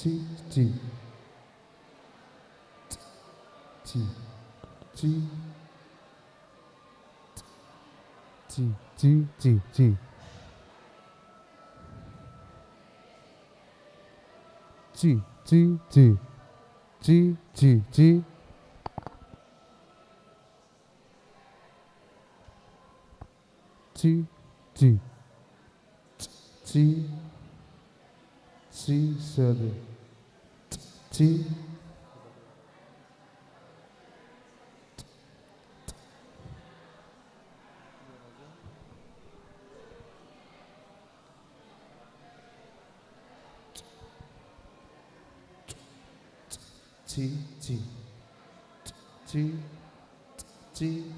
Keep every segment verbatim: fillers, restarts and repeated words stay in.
Ci, ci. Ci, ci. Ci, ci, ci, ci. Ci, ci, ci. Ci, ci, ci. Ci, ci. Ci, ci, sada. Ci. Ci, ci. Ci, ci.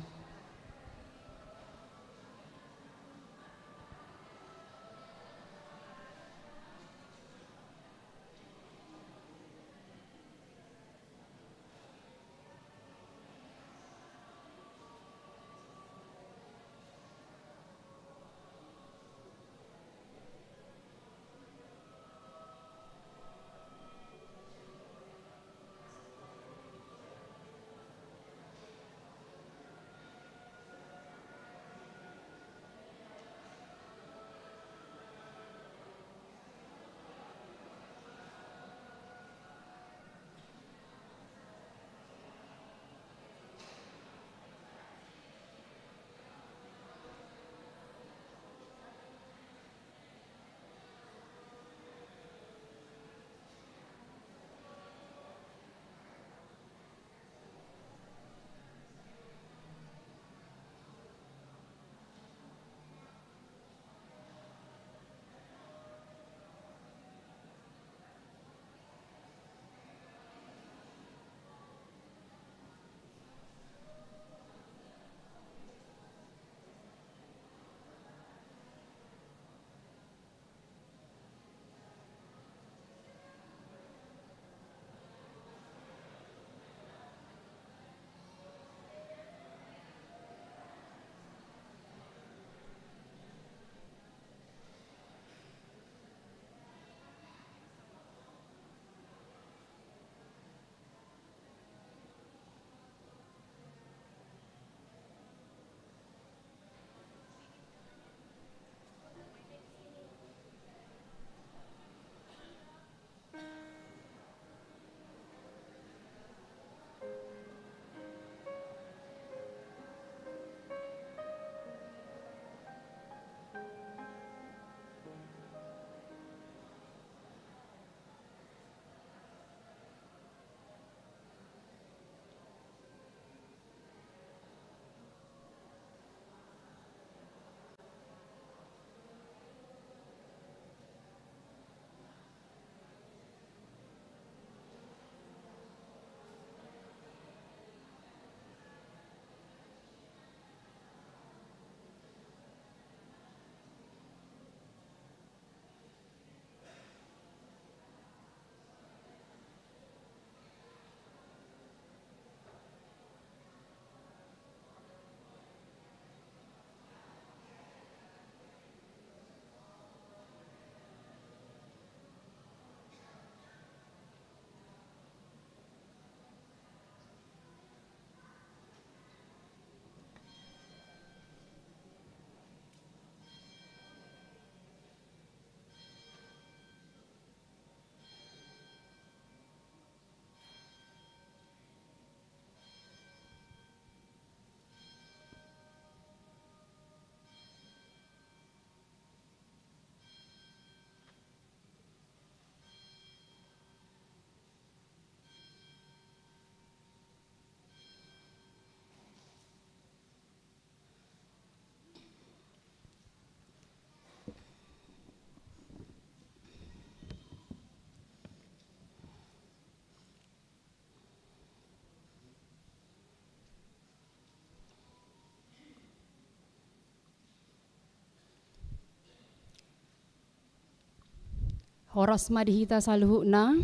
Horas ma di hita saluhutna.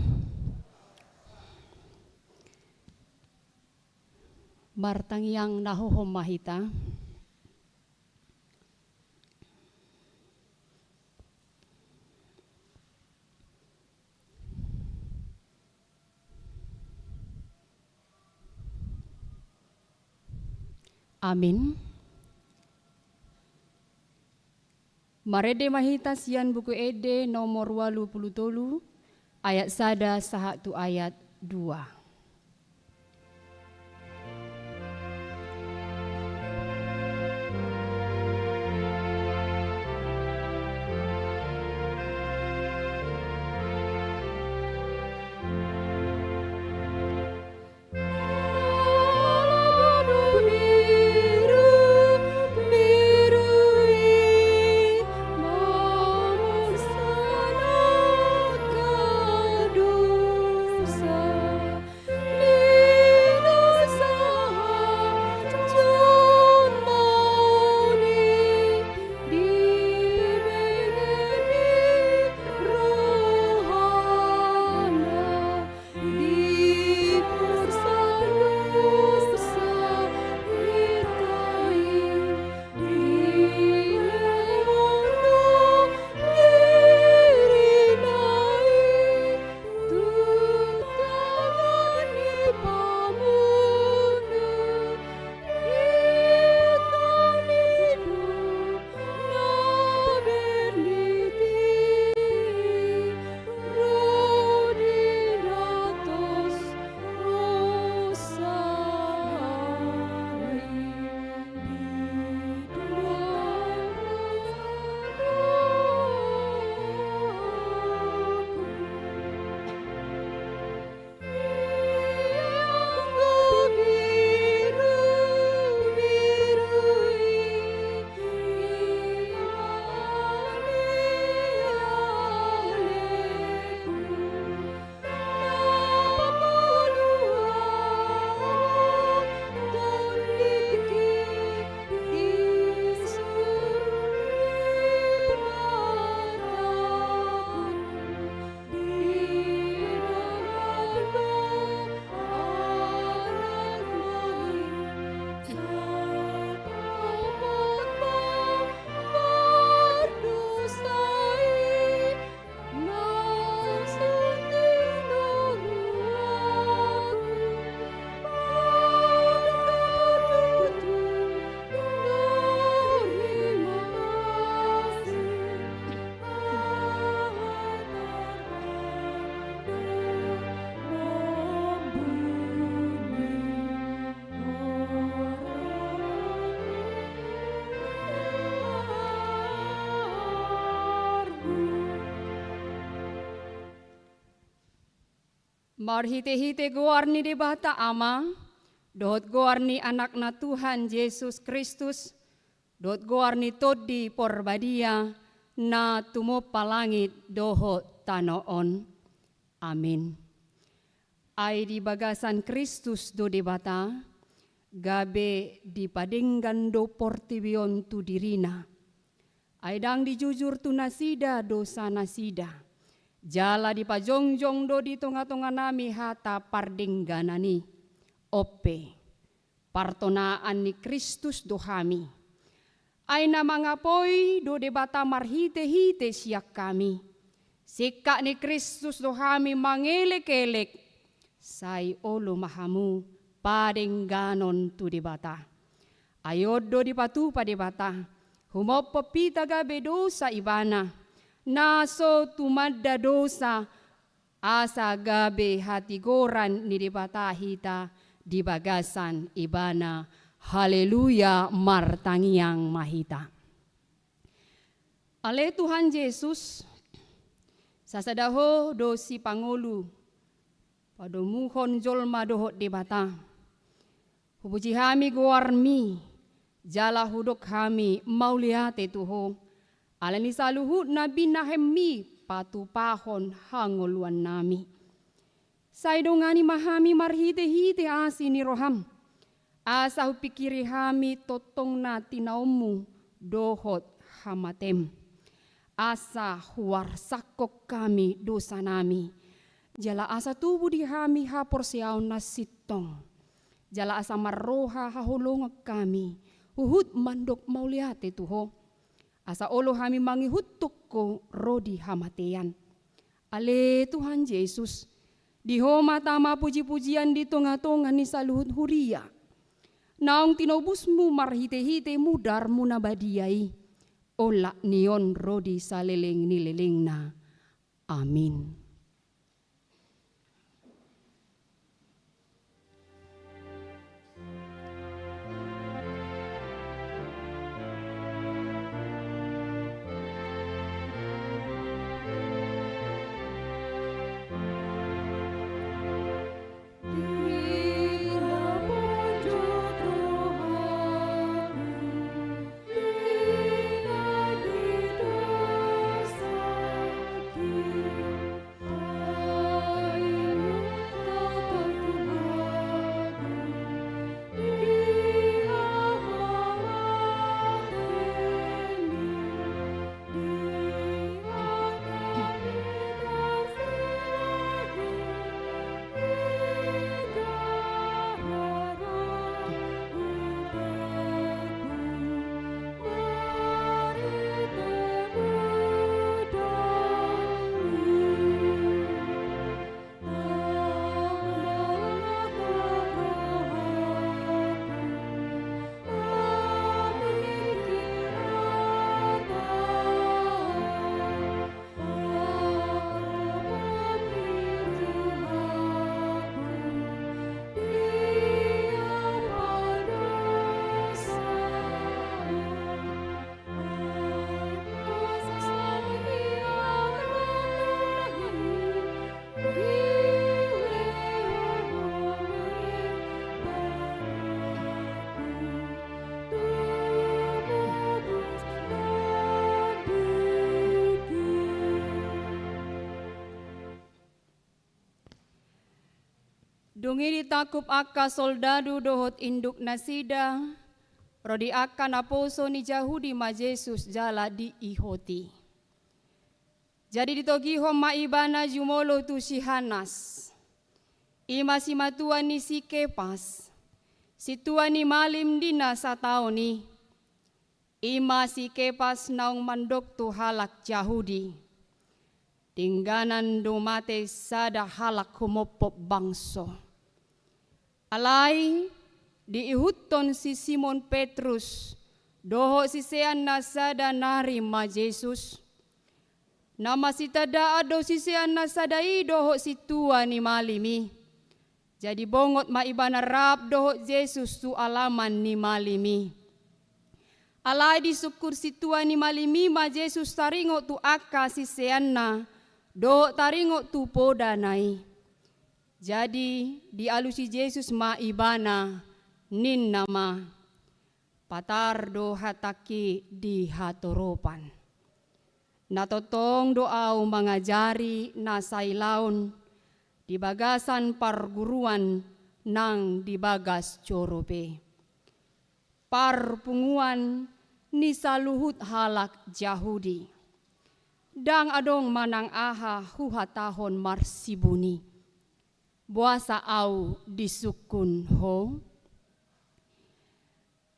Martangiang na hohom ma hita. Amin. Marende ma hita sian Buku Ende nomor ualu pulu tolu, ayat sada sahat tu ayat dua. Marhite-hite goar ni Debata Ama, dohot goar ni Anakna Tuhan Jesus Kristus, dohot goar ni Tondi Porbadia, na tumompa langit dohot tano on. Amin. Ai di bagasan Kristus do Debata, gabe dipadenggan do portibi on tu diriNa. Ai ndang dijujur tu nasida dosanasida. Jala dipajongjong do di tonga-tonganami hata pardengganan i. On pe, partonaan ni Kristus do hami. Ai na mangapoi do Debata marhite-hite sian hami. Singkat ni Kristus do hami mangelek-elek. Sai olo ma hamu padengganon tu Debata. Ai on do dipatupa Debata, humophop hita gabe dosa Ibana, na so tumanda dosa, asa gabe hatigoran ni Debata hita di bagasan Ibana. Haleluya, martangiang ma hita. Ale Tuhan Jesus, sasada Ho do sipangolu padomuhon jolma dohot Debata. Hupuji hami goarMi, jala hudok hami mauliate tu Ho, ala ni saluhut na binahenMi patupahon hangoluannami. Sai dongani ma hami marhite-hite asi ni rohaM, asa hupingkiri hami tongtong na tinaonMu dohot hamateM. Asa huarsangkon hami dosanami, jala asa tubu di hami haporseaon na sintong, jala asa marroha haholongan hami, huhut mandok mauliate tu Ho, asa olo hami mangihuthon Ho ro di hamatean. Ale Tuhan Jesus, di Ho ma tama puji-pujian di tonga-tonga ni saluhut huria. naung tinobusmu marhitehite mudarmu na badia i, olat ni on ro di saleleng ni lelengna. Amin. Dung i ditangkup angka soldadu dohot induk nasida, ro di angka naposo ni Jahudi ma Jesus jala diihoti. Jadi ditogihon ma ibana jumolo tu si Hanas, i ma simatua ni si Kepas, sintua ni malim di na sataon i. I ma si Kepas naung mandok tu halak Jahudi: Dengganan do mate sada halak humophop bangso. Alai diihuthon si Simon Petrus dohot siseanna sada nari ma Jesus. Na masitandaan do siseanna sada i dohot sintua ni malim i. Jadi bongot ma ibana rap dohot Jesus tu alaman ni malim i. Alai disungkun sintua ni malim i ma Jesus taringot tu angka siseanna dohot taringot tu podana i. Jadi dialusi Jesus ma ibana, ninna ma: Patar do hatangki di hatoropan. Na tongtong do ahu mangajari na sailaon di bagasan parguruan nang di bagas joro pe, parpunguan ni saluhut halak Jahudi. Ndang adong manang aha huhatahon marsibun i. Boasa ahu disungkun ho?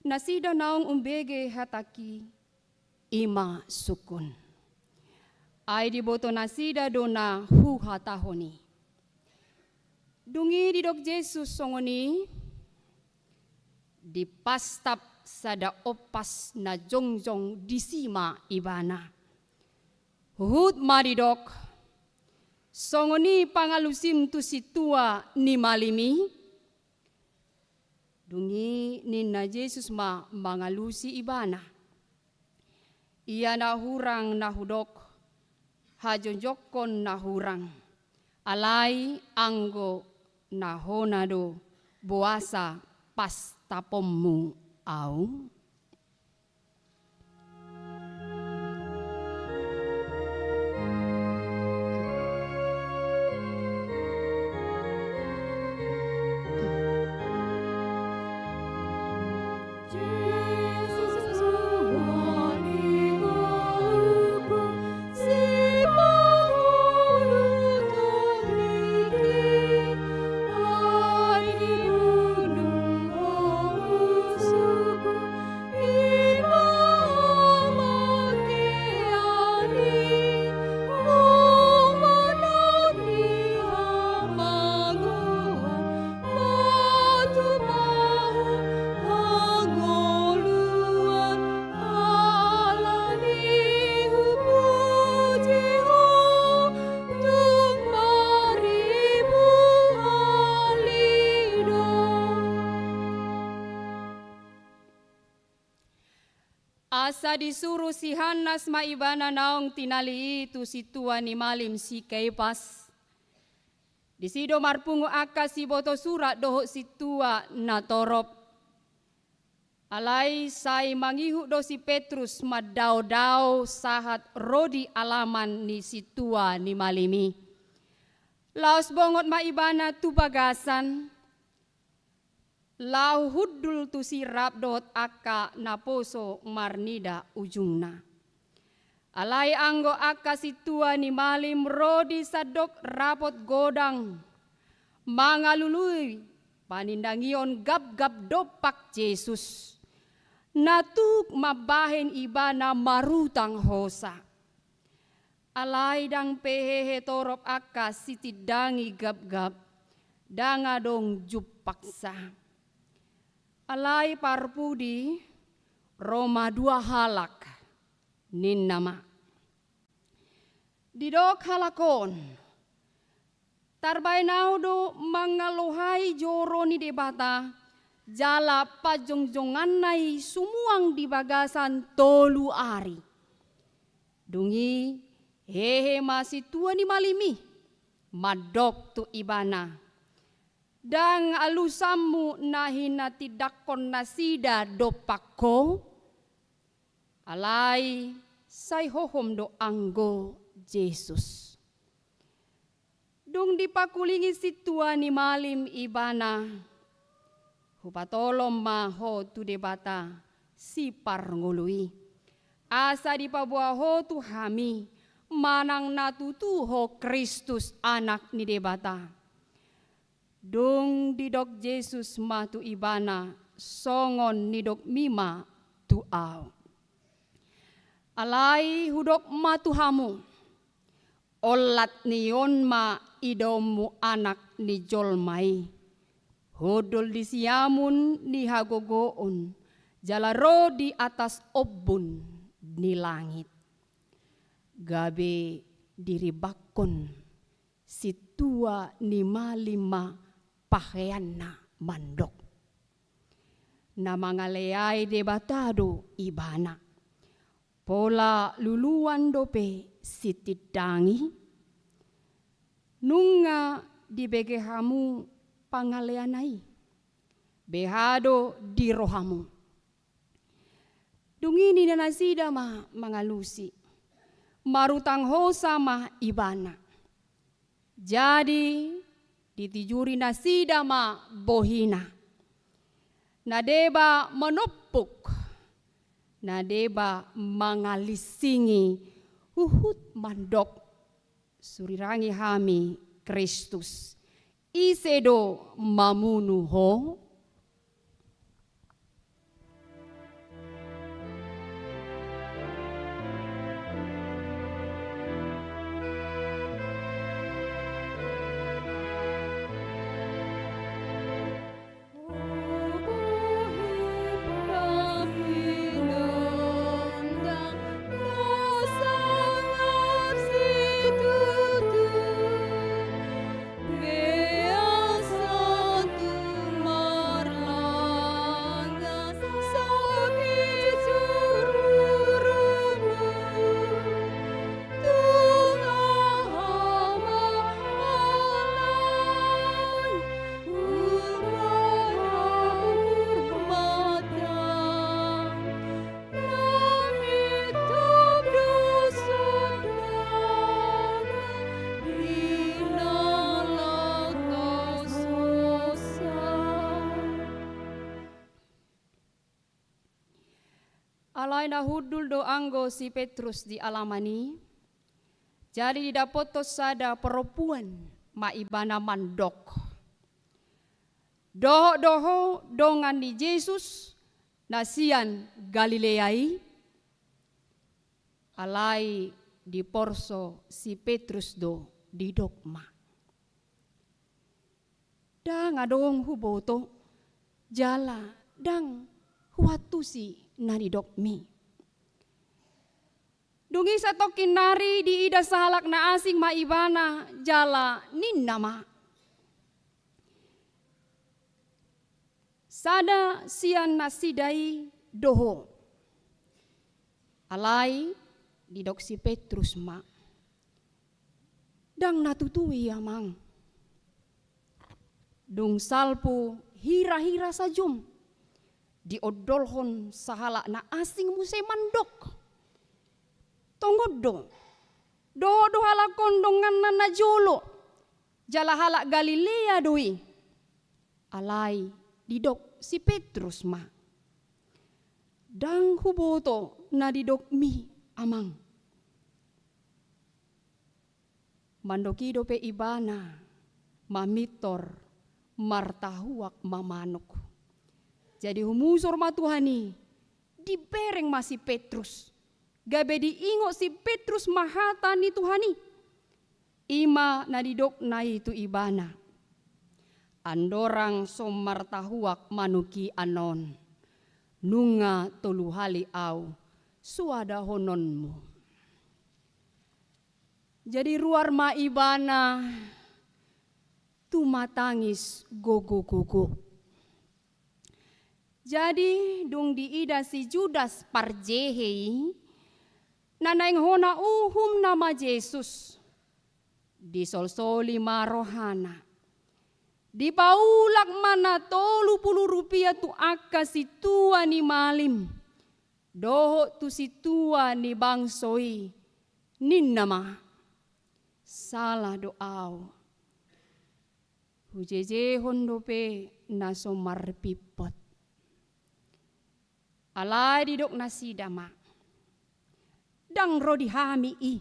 Nasida naung umbege hatangki, i ma sungkun. Ai diboto nasida do na huhatahon i. Dung i didok Jesus songon i, dipastap sada ompas na jongjong disi ma ibana. Huhut ma didok: Songon i pangalusim tu sintua ni malim i? Dung i ninna Jesus ma mangalusi ibana: Ia na hurang na hudok, hajongjongkon na hurang, alai anggo na hona do boasa pastaponmu ahu? Asa disuru si Hannas ma ibana naung tinali i tu sintua ni malim si Kaepas. Disi do marpungu angka siboto surat dohot sintua na torop. Alai sai mangihut do si Petrus mandaodao sahat ro di alaman ni sintua ni malim i. Laos bongot ma ibana tu bagasan, laho hundul tusi rap dohot angka naposo marnida ujungna. Alai anggo angka sintua ni malim ro di sandok rapot godang mangalului panindangion gapgap dompak Jesus, na tuk mambahen ibana marutang hosa. Alai ndang pe hehe torop angka sitindangi gapgap, ndang adong jumpangsa. Alai parpudi ro ma dua halak, ninna ma. Didok halak on, tarbaen ahu do mangalohai joro ni Debata, jala panjongjonganna i sumuang di bagasan tolu ari. Dung i hehe ma sintua ni malim i, mandok tu ibana. Ndang alusanmu na hinatindangkon nasida dompak ho? Alai sai hohom do anggo Jesus. Dung dipakulingi sintua ni malim ibana, hupatolon ma ho tu Debata siparngolu i. Asa dipaboa ho tu hami, manang na tutu ho Kristus Anak ni Debata. Dung didok Jesus ma tu ibana, songon nidokmi ma tu ahu. Alai hudok ma tu hamu, olat ni on ma idaonmu Anak ni jolma i. Hundul di siamun ni hagogoon, jala ro di atas ombun ni langit. Gabe dirimbangkon sintua ni malim ma paheanna mandok. Na mangaleai Debata do ibana. Pola luluan dope sitindangi? Nunga dibege hamu pangaleana i? Beha do di rohamu? Dung i ninna nasida ma mangalusi. Marutang hosa ma ibana. Jadi ditijuri nasida ma bohina. Na deba manompuk, na deba mangalinsingi huhut mandok, surirangi hami Kristus. Ise do mamunu ho? Alai na hundul do anggo si Petrus di alaman i, jadi didapothon sada parompuan ma ibana mandok. Dohot do ho dongan ni Jesus na sian Galilea i? Alai diporso si Petrus do, didok ma. Ndang adong huboto, jala ndang huantusi na nidokmi. Dung i satongkin nari diida sahalak na asing ma ibana jala ninna ma. Sada sian nasida i do ho. Alai didok si Petrus ma, "Ndang na tutu i, Amang." Dung salpu hira-hira sajom, diondolhon sahalak na asing muse mandok, "Tongon do, dohot do halak on donganna na jolo, jala halak Galilea do i." Alai didok si Petrus ma, "Ndang huboto na didokmi, Amang." Mandok i dope ibana mamintor martahuak mamanuk. Jadi humusur ma Tuhan i, dibereng ma si Petrus. Gabe diingot si Petrus ma hata ni Tuhan i. I ma na didokna i tu ibana, "Andorang so martahuak manuk i annon, nunga tolu hali au soadahononmu." Jadi ruar ma ibana tumatangis gogo-gogo. Jadi dung diida si Judas parjehe i na naeng hona uhumna ma Jesus, disolsoli ma rohana. Dipaulak ma na tolu pulu rupia tu angka sintua ni malim dohot tu sintua ni bangso i, ninna ma, "Sala do au. Hujejehon dope na so marpimpot." Alai didok nasida ma, "Ndang ro di hami i.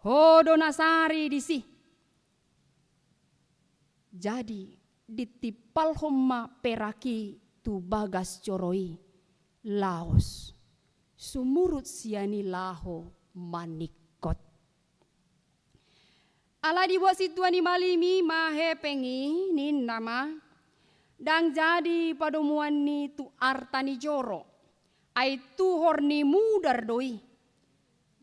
Ho do na sari disi." Jadi ditimpalhon ma perak i tu bagas joro i, laos sumurut sian i laho maningkot. Alai dibuat sintua ni malim i ma hepeng i, ninna ma, "Ndang jadi padomuan ni tu arta ni joro, ai tuhor ni mudar do i."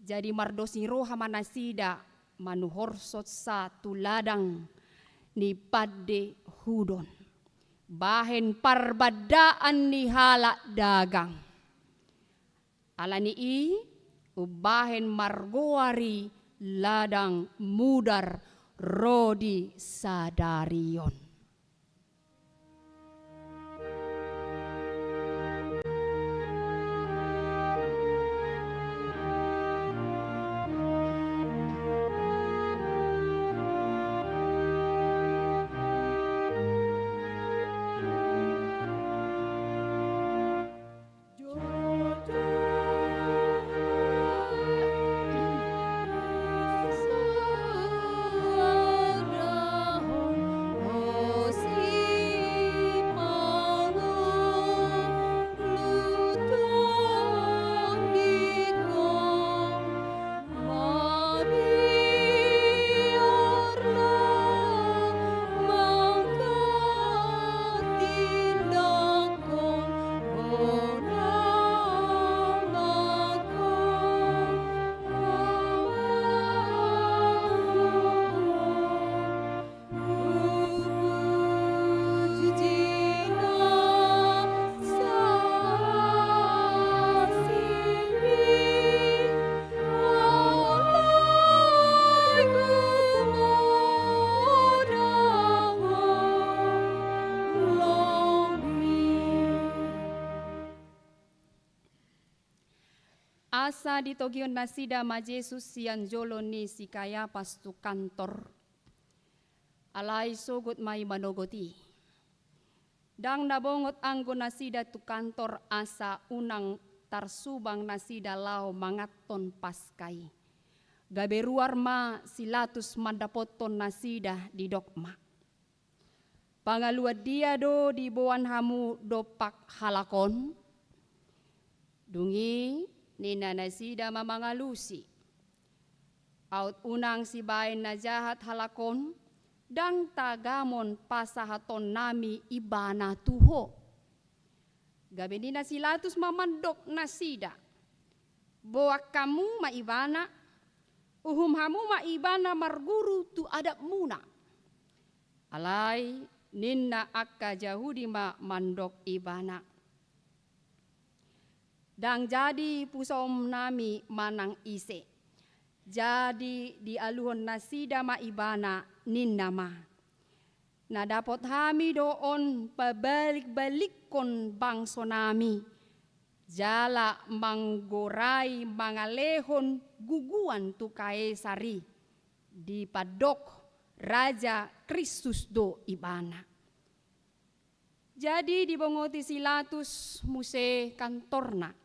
Jadi mardos ni roha ma nasida manuhorhon sa tu ladang ni pande hudon, bahen parbandaan ni halak dagang. Ala ni i umbahen margoar i ladang mudar ro di sadari on. Asa ditogihon nasida ma Jesus sian jolo ni si Kayapas tu kantor. Alai sogot ma i manogot i. Ndang na bongot anggo nasida tu kantor asa unang tarsubang nasida laho manganhon Paska i. Gabe ruar ma si Latus mandapothon nasida, didok ma, "Pangaluan dia do diboan hamu dompak halak on?" Dung i ninna nasida ma mangalusi, "Aut unang sibaen na jahat halak on, ndang tagamon pasahatonnami ibana tu ho." Gabe ninna si Latus ma mandok nasida, "Boan hamu ma ibana, uhum hamu ma ibana marguru tu adatmuna." Alai ninna angka Jahudi ma mandok ibana, Ndang jadi pusaonnami manang ise. Jadi dialuhon nasida ma ibana, ninna ma: Na dapot hami do on pabalik-balikkon bangsonami, jala manggorai mangalehon guguan tu Kaesar i, dipandok Raja Kristus do ibana. Jadi dibongoti si Latus muse kantorna.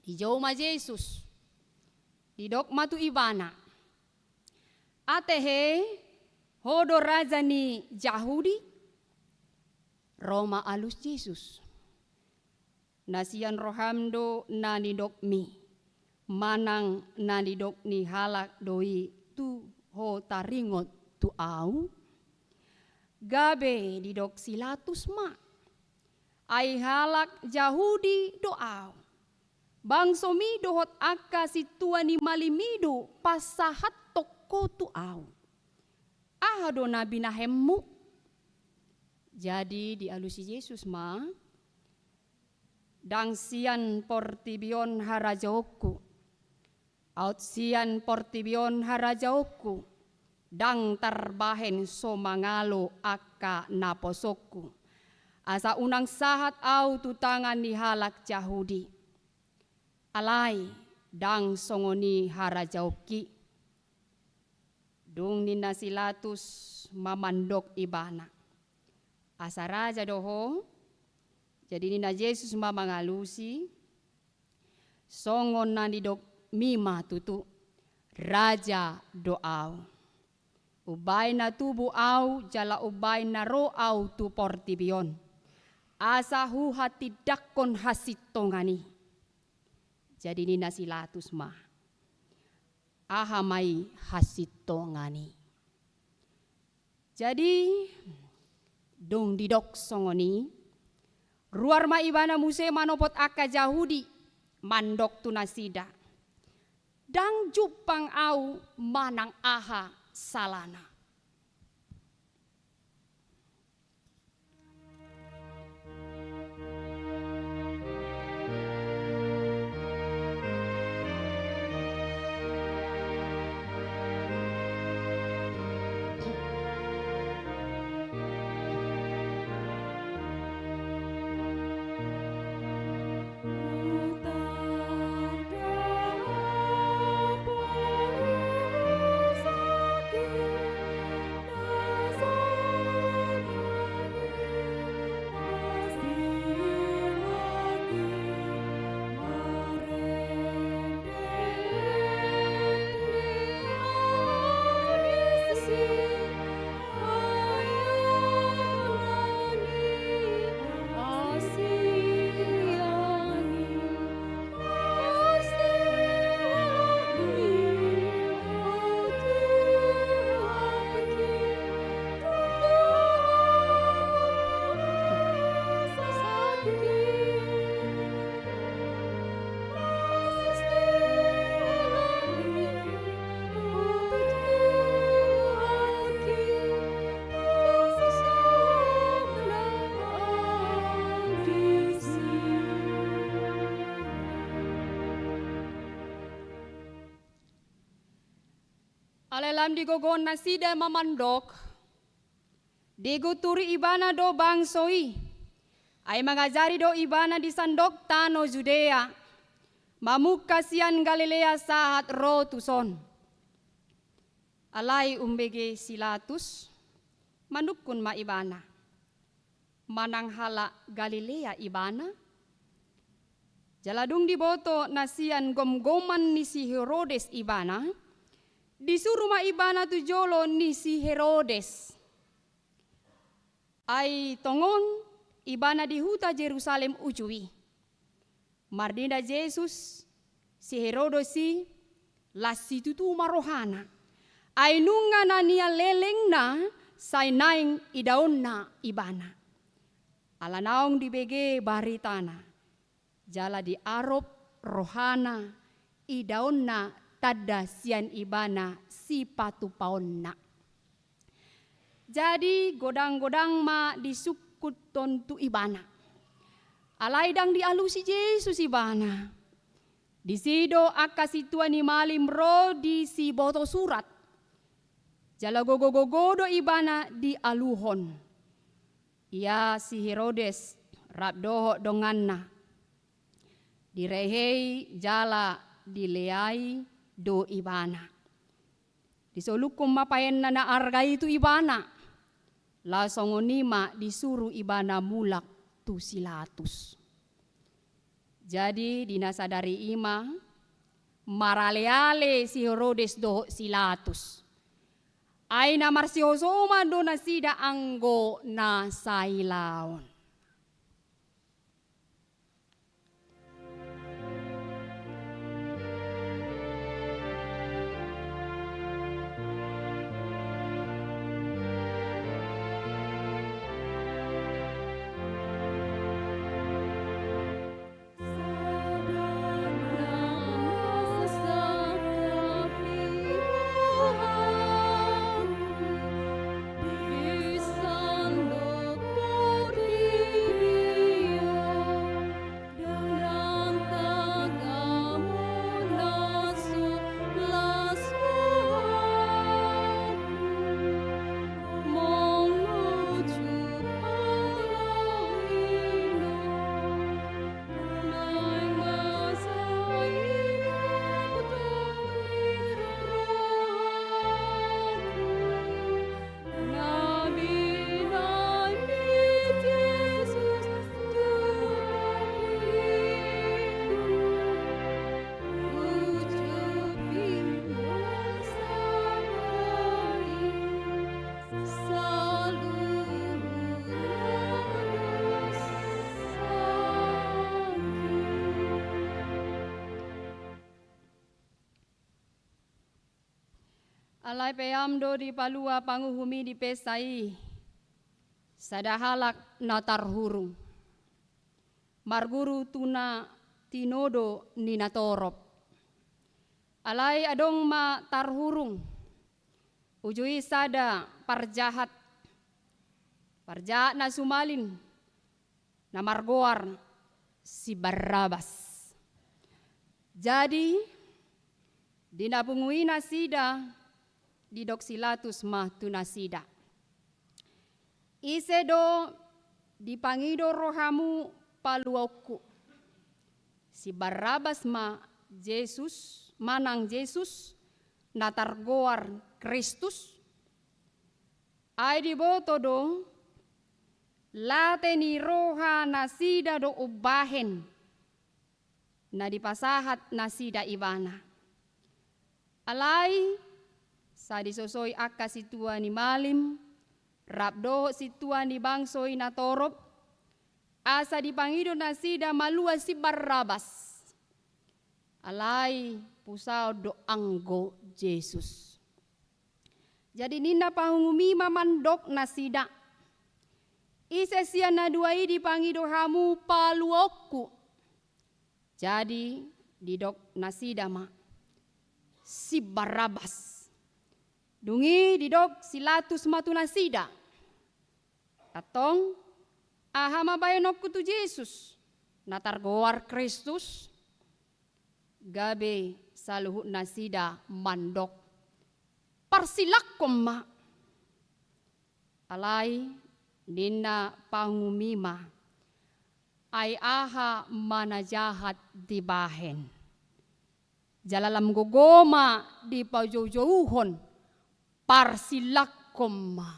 Dijou ma Jesus. Didok ma tu ibana: Ate he, ho do raja ni Jahudi? Ro ma alus Jesus: Na sian roham do na nidokmi, manang na nidok ni halak do i tu ho taringot tu ahu? Gabe didok si Latus ma: Ai halak Jahudi do ahu. Bangsomi dohot angka sintua ni malimi do pansahathon ho tu ahu. Aha do na binahenmu? Jadi dialusi Jesus ma: Ndang sian portibi on harajaonku. Aut sian portibi on harajaonku, ndang tarbahen so mangalo angka naposongku, asa unang sahat ahu tu tangan ni halak Jahudi. Alai ndang songon i harajaonki. Dung ninna si Latus ma mandok ibana: Asa raja do ho? Jadi ninna Jesus ma mangalusi: Songon na nidokmi ma tutu, raja do ahu. Umbaen na tubu ahu jala umbaen na ro ahu tu portibi on, asa huhatindangkon hasintongan i. Jadi ninna si Latus ma: Aha ma i hasintongan i? Jadi dung didok songon i, ruar ma ibana muse manopot angka Jahudi, mandok tu nasida: Ndang jumpang ahu manang aha salana. Alai lam digogohon nasida ma mandok: Digunturi ibana do bangso i. Ai mangajari do ibana di sandok tano Judea, mamungka sian Galilea sahat ro tuson. Alai umbege si Latus, manungkun ma ibana: Manang halak Galilea ibana? Jala dung diboto na sian gomgoman ni si Herodes ibana, disuru ma ibana tu jolo ni si Herodes. Ai tongon ibana di huta Jerusalem uju i. Marnida Jesus, si Herodes i las situtu ma rohana. Ai nunga na nialelengna sai naeng idaonna ibana. Ala naung dibege baritana, jala diarop rohana idaonna tanda sian ibana sipatupaonna. Jadi godang-godang ma disungkunhon tu ibana. Alai ndang dialusi Jesus ibana. Disi do angka sintua ni malim ro disiboto surat. Jala gogo-gogo do ibana dialuhon. Ia si Herodes rap dohot donganna. Direhei jala dileai do ibana. Disolungkon ma paenna na arga i tu ibana. Laos songon i ma disuru ibana mulak tu si Latus. Jadi di na sadari i ma marale-ale si Herodes dohot si Latus. Ai na marsihosoman do nasida anggo na sailaon. Alai pe am do dipalua panguhum i di pesta i, sada halak na tarhurung. Marguru tu na tinodo ni natorop. Alai adong ma tarhurung. Uju i sada parjahat. Parjahat na sumalin. Na margoar si Barrabas. Jadi, di na pungu i nasida, didok si Latus ma tu nasida. Ise do dipangido rohamu paluaonku? Si Barrabas ma Jesus, manang Jesus, na targoar Kristus? Ai diboto do, late ni roha nasida do umbahen, na dipasahat nasida ibana. Alai, sai disosoi angka sintua ni malim, rap dohot sintua ni bangso i natorop, asa dipangido nasida malua si Barrabas. Alai, pusaon do anggo Jesus. Jadi ninna panguhum i ma mandok nasida. Ise sian na dua i dipangido hamu paluaonku? Jadi didok nasida ma, si Barrabas. Dung i didok si Latus ma tu nasida. Antong, aha ma baenonku tu Jesus, na targoar Kristus? Gabe saluhut nasida mandok, parsilakkon ma. Alai ninna panguhum i ma, ai aha ma na jahat dibahen? Jala lam gogo ma dipajoujouhon, parsilakkon ma.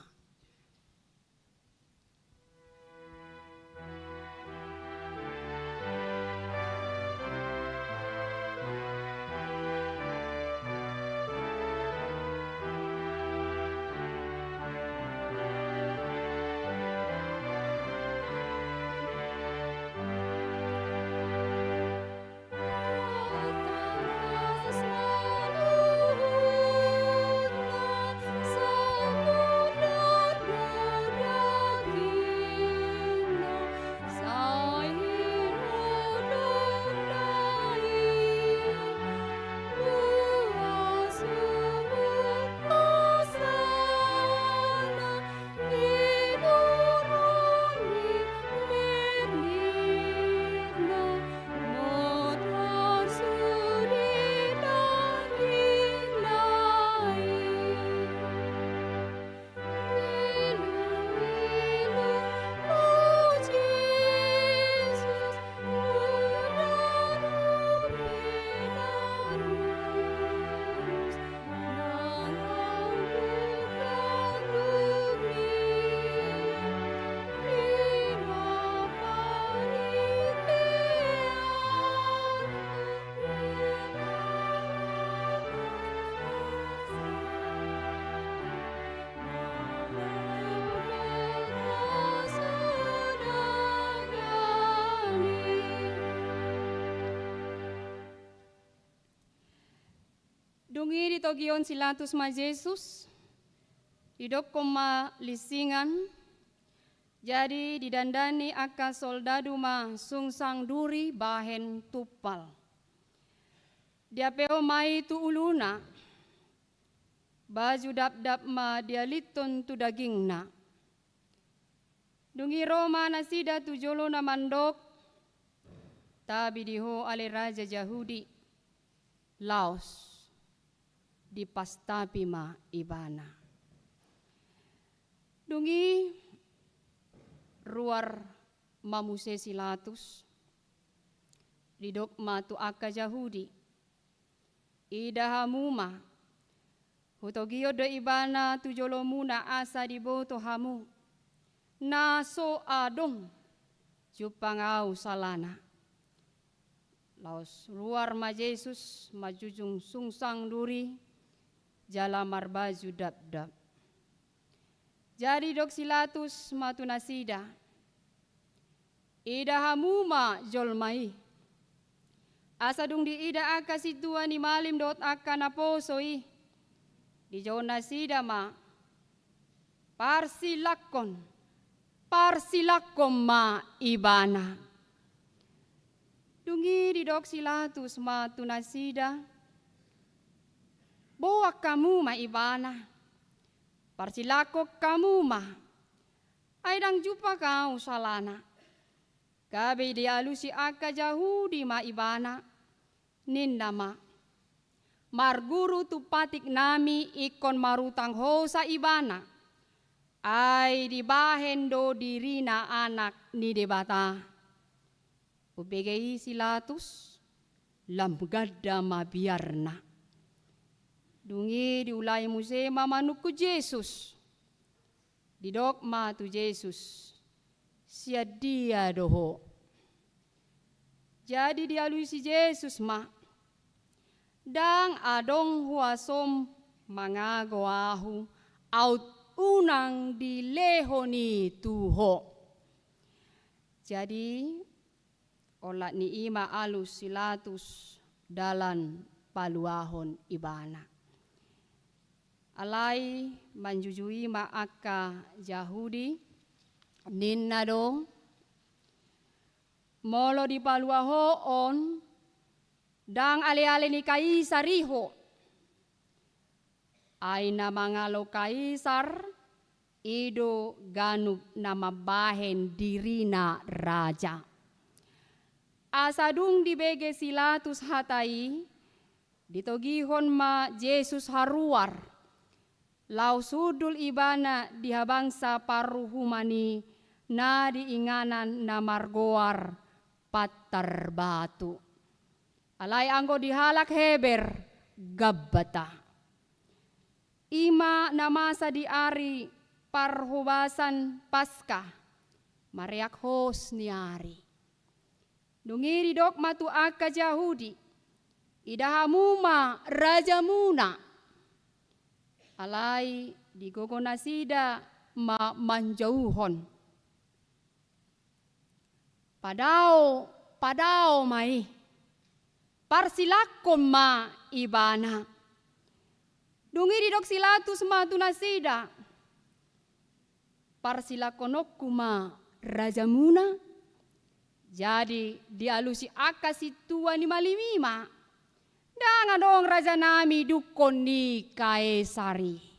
Ditogihon si Latus ma Jesus, didokkon ma linsingan, jadi didandani angka soldadu ma sungsang duri bahen tumpal. Diapehon ma i tu uluna, baju dapdap ma dialithon tu dagingna. Dung i ro ma nasida tu jolona mandok, tabi di ho ale raja Jahudi, laos dipastapi ma ibana. Dung i ruar ma muse si Latus, didok ma tu angka Jahudi, ida hamu ma, hutogihon do ibana tu jolomuna asa diboto hamu, na so adong jumpang ahu salana. Laos ruar ma Jesus manjujung sungsang duri jala marbaju dapdap. Jadi didok si Latus ma tu nasida, ida hamu ma jolma i. Asa dung diida angka sintua ni malim dohot angka naposo i, dijou nasida ma, parsilangkon, parsilangkon ma ibana. Dung i didok si Latus ma tu nasida, boan hamu ma ibana, parsilangkon hamu ma, ai ndang jumpang ahu salana. Gabe dialusi angka Jahudi ma ibana, ninna ma, marguru tu patik nami ingkon marutang hosa ibana, ai dibahen do dirina Anak ni Debata. Umbege i si Latus, lam ganda ma biarna. Dung i diulai muse ma manungkun Jesus. Didok ma tu Jesus, sian dia do ho? Jadi dialusi Jesus ma, ndang adong huasom mangago ahu, aut unang dilehon i tu ho. Jadi, olat ni i ma alus si Latus dalan paluahon ibana. Alai manjujui ma angka Jahudi, ninna do, molo dipaluahon, ndang aleale ni Kaisar i ho. Ai na mangalo Kaisar, i do ganup na mambahen dirina raja. Asa dung dibege si Latus hata i, ditogihon ma Jesus haruar, laos hundul ibana di habangsa paruhuman i na di inganan na margoar Pantar Batu. Alai anggo di halak Heber, Gabbata. I ma na masa di ari parhobasan Paska, mareak hos ni ari. Dung i didok ma tu angka Jahudi, ida hamu ma rajamuna. Alai digogo nasida ma manjouhon. Padao, padao ma i. Parsilangkon ma ibana. Dung i didok si Latus ma tu nasida, parsilangkononku ma rajamuna. Jadi dialusi angka sintua ni malim i ma, ndang adong rajanami dungkon ni Kaisar i.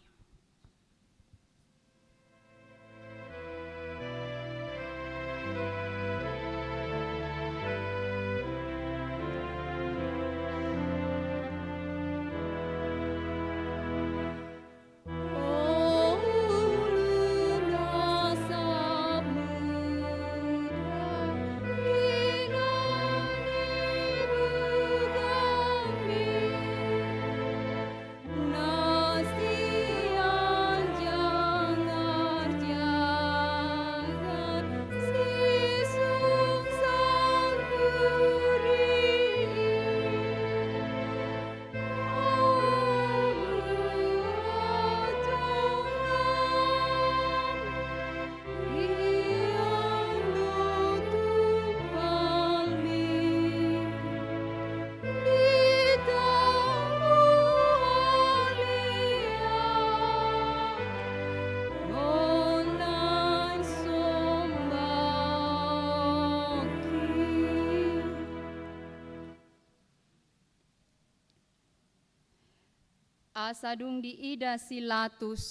Asa dung diida si Latus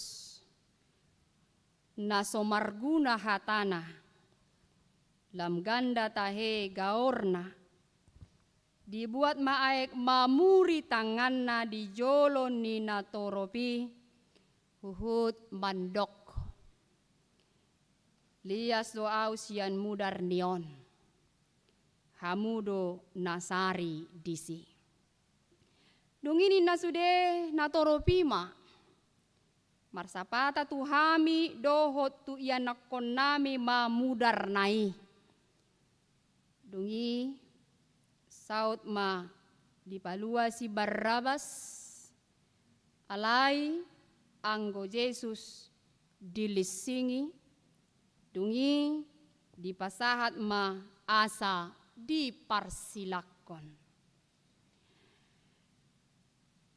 na so marguna hatana, lam ganda tahe gaorna, dibuat ma aek mamuri tanganna di jolo ni natorop i, huhut mandok: Lias do ahu sian mudar ni on, hamu do na sari disi. Dung i ninna sude natorop i ma: Marsapata tu hami dohot tu ianakkonnami ma mudarna i. Dung i saut ma dipalua si Barrabas, alai anggo Jesus dilinsingi, dung i dipasahat ma asa diparsilanghon.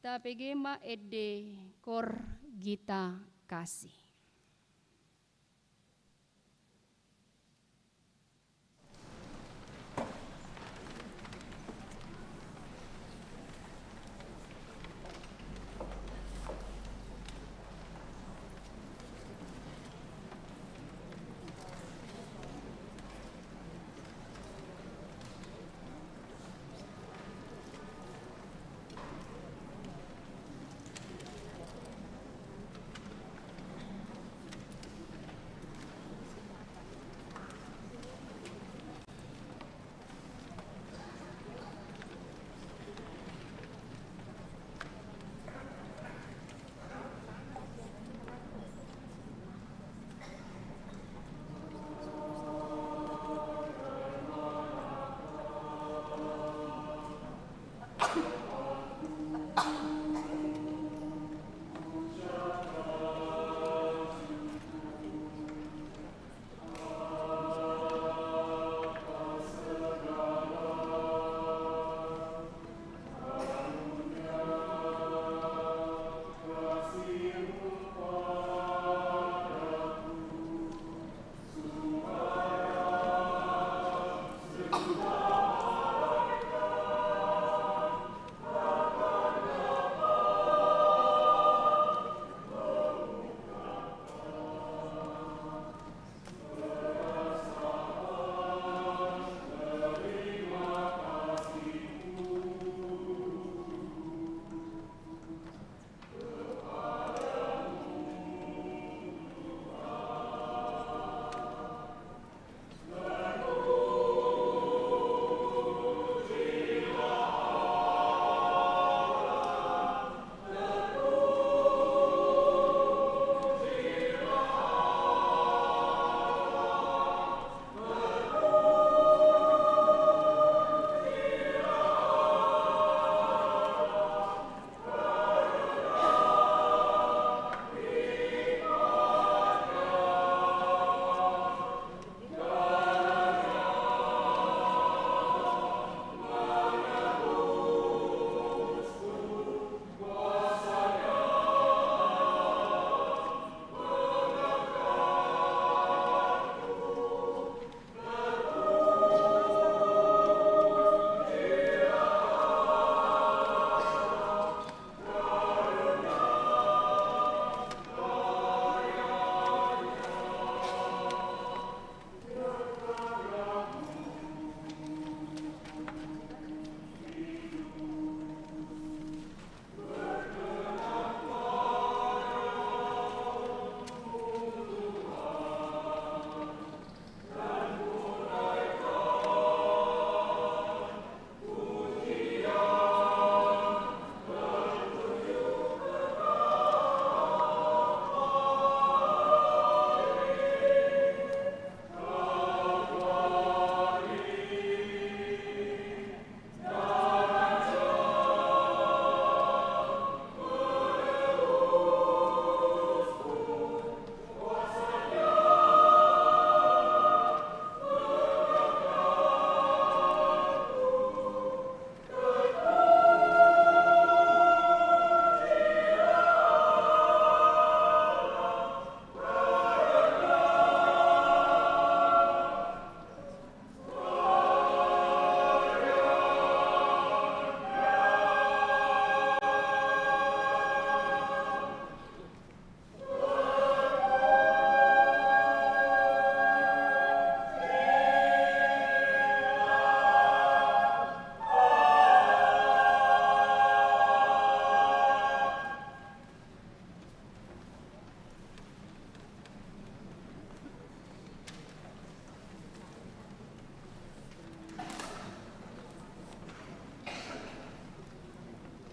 Tapege ma ende, Cor Gita Kasih.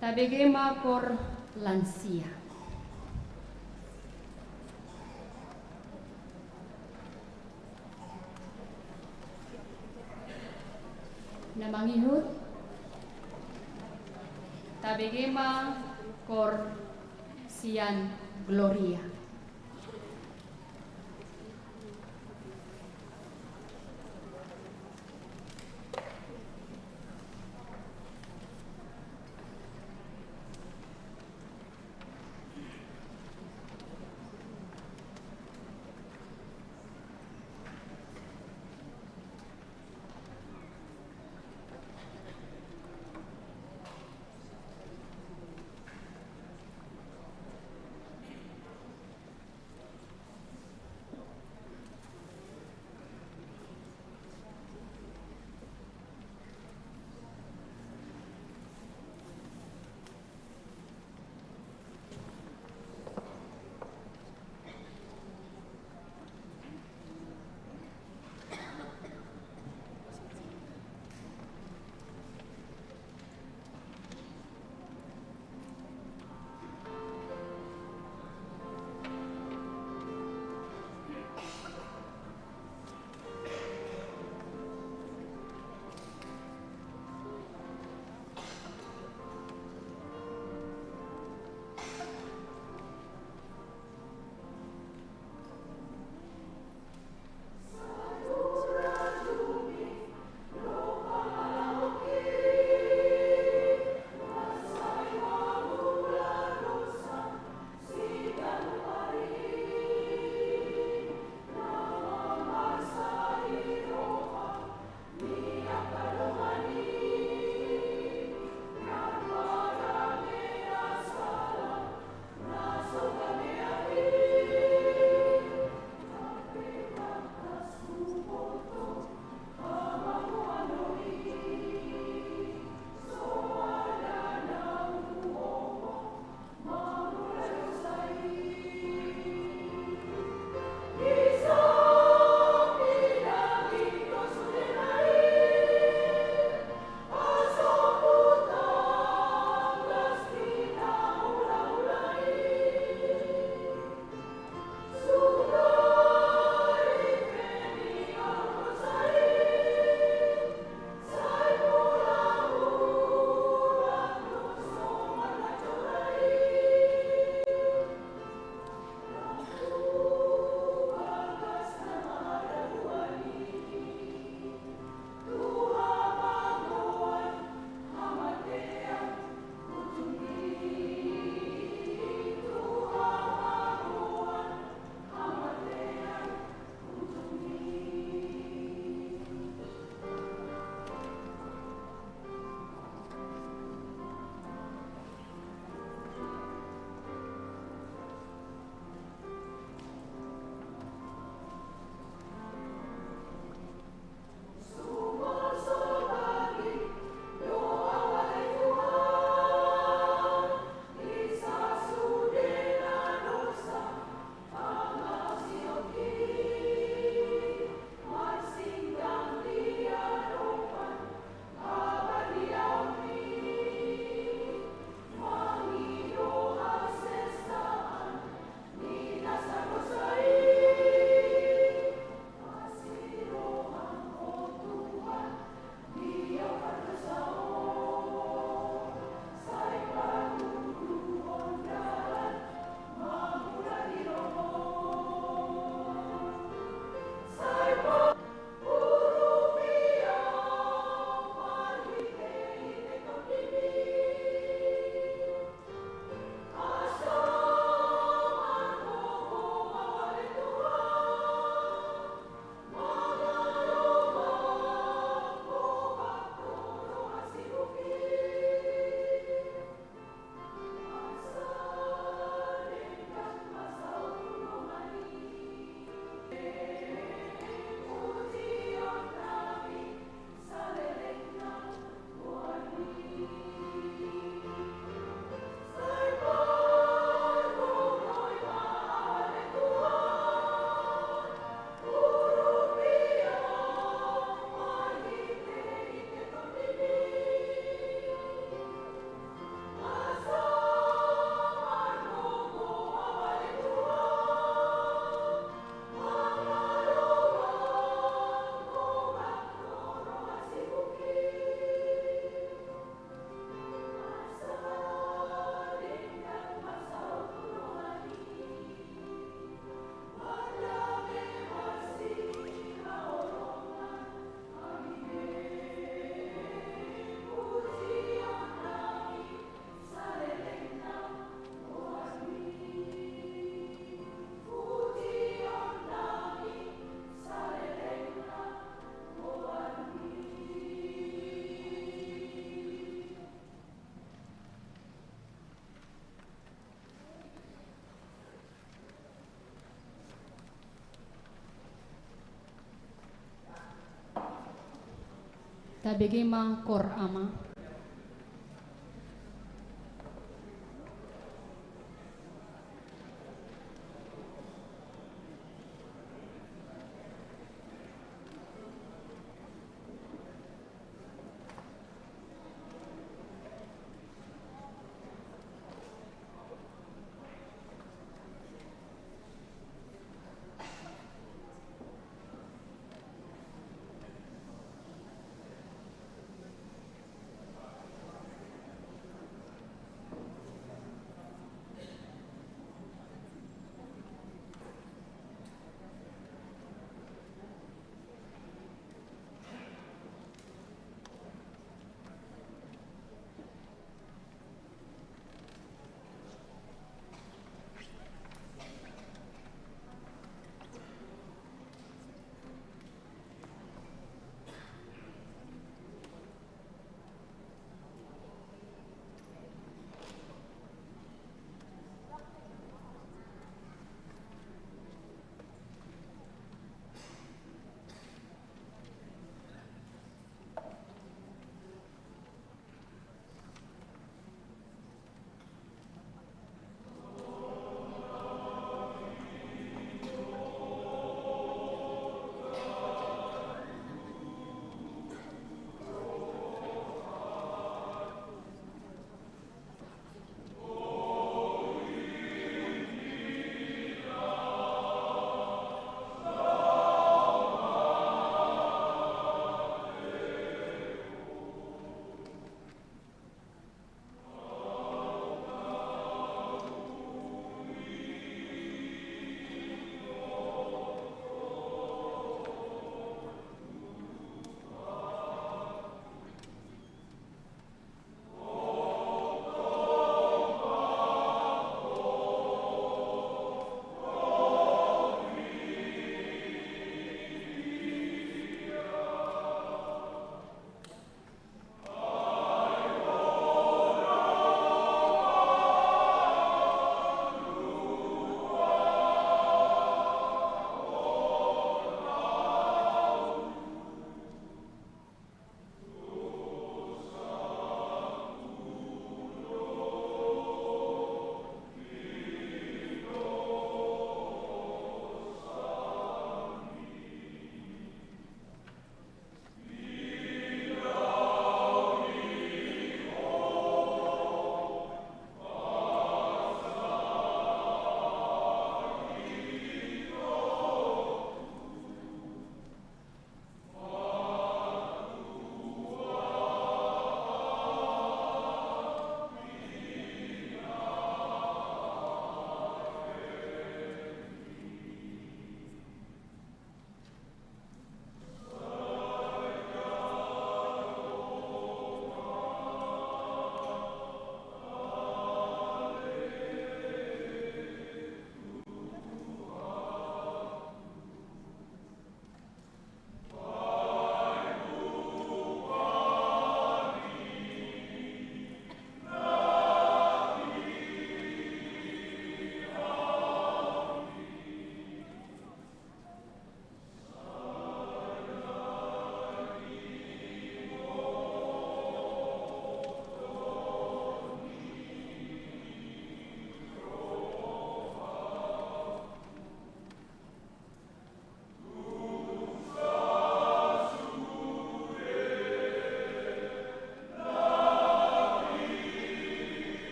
Tabege ma kor lansia. Na mangihut, tabege ma kor sian Gloria. Tabege ma kor, Ama.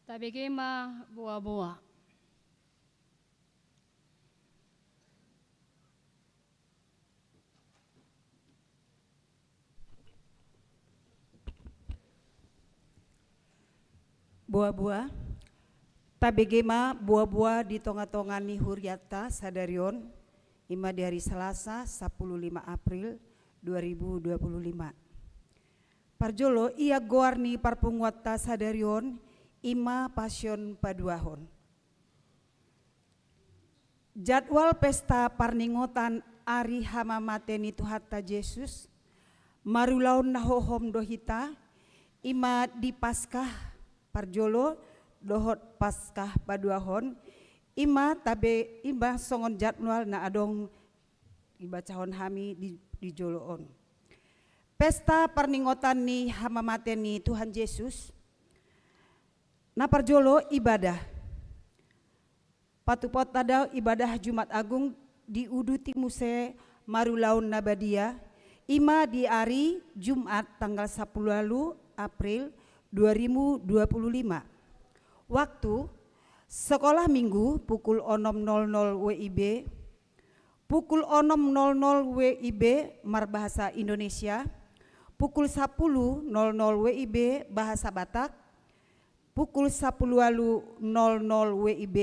Tabege ma boa-boa. Boa-boa. Tabege ma boa-boa di tonga-tonga ni hurianta sadari on, i ma di ari Salasa, sampulu lima April dua ribu dua pulu lima. Parjolo, ia goar ni parpunguanta sadari on, i ma pasion paduahon. Jadwal pesta parningotan ari hamamate ni Tuhanta Jesus, marulaon na hohom do hita, i ma di Paskah parjolo dohot Paskah paduahon, i ma tabe, i ma songon jadwal na adong dibacahon hami di, di jolo on. Pesta parningotan ni hamamate ni Tuhan Jesus, na parjolo ibadah. Patupaonta do ibadah Jumat Agung diuduti muse marulaon na badia, i ma di ari Jumat tanggal sampulu ualu April dua ribu dua pulu lima. Waktu, sekolah minggu pukul onom nol nol W I B, pukul onom nol nol W I B marbahasa Indonesia, pukul sampulu nol nol W I B bahasa Batak, pukul sampulu ualu nol nol W I B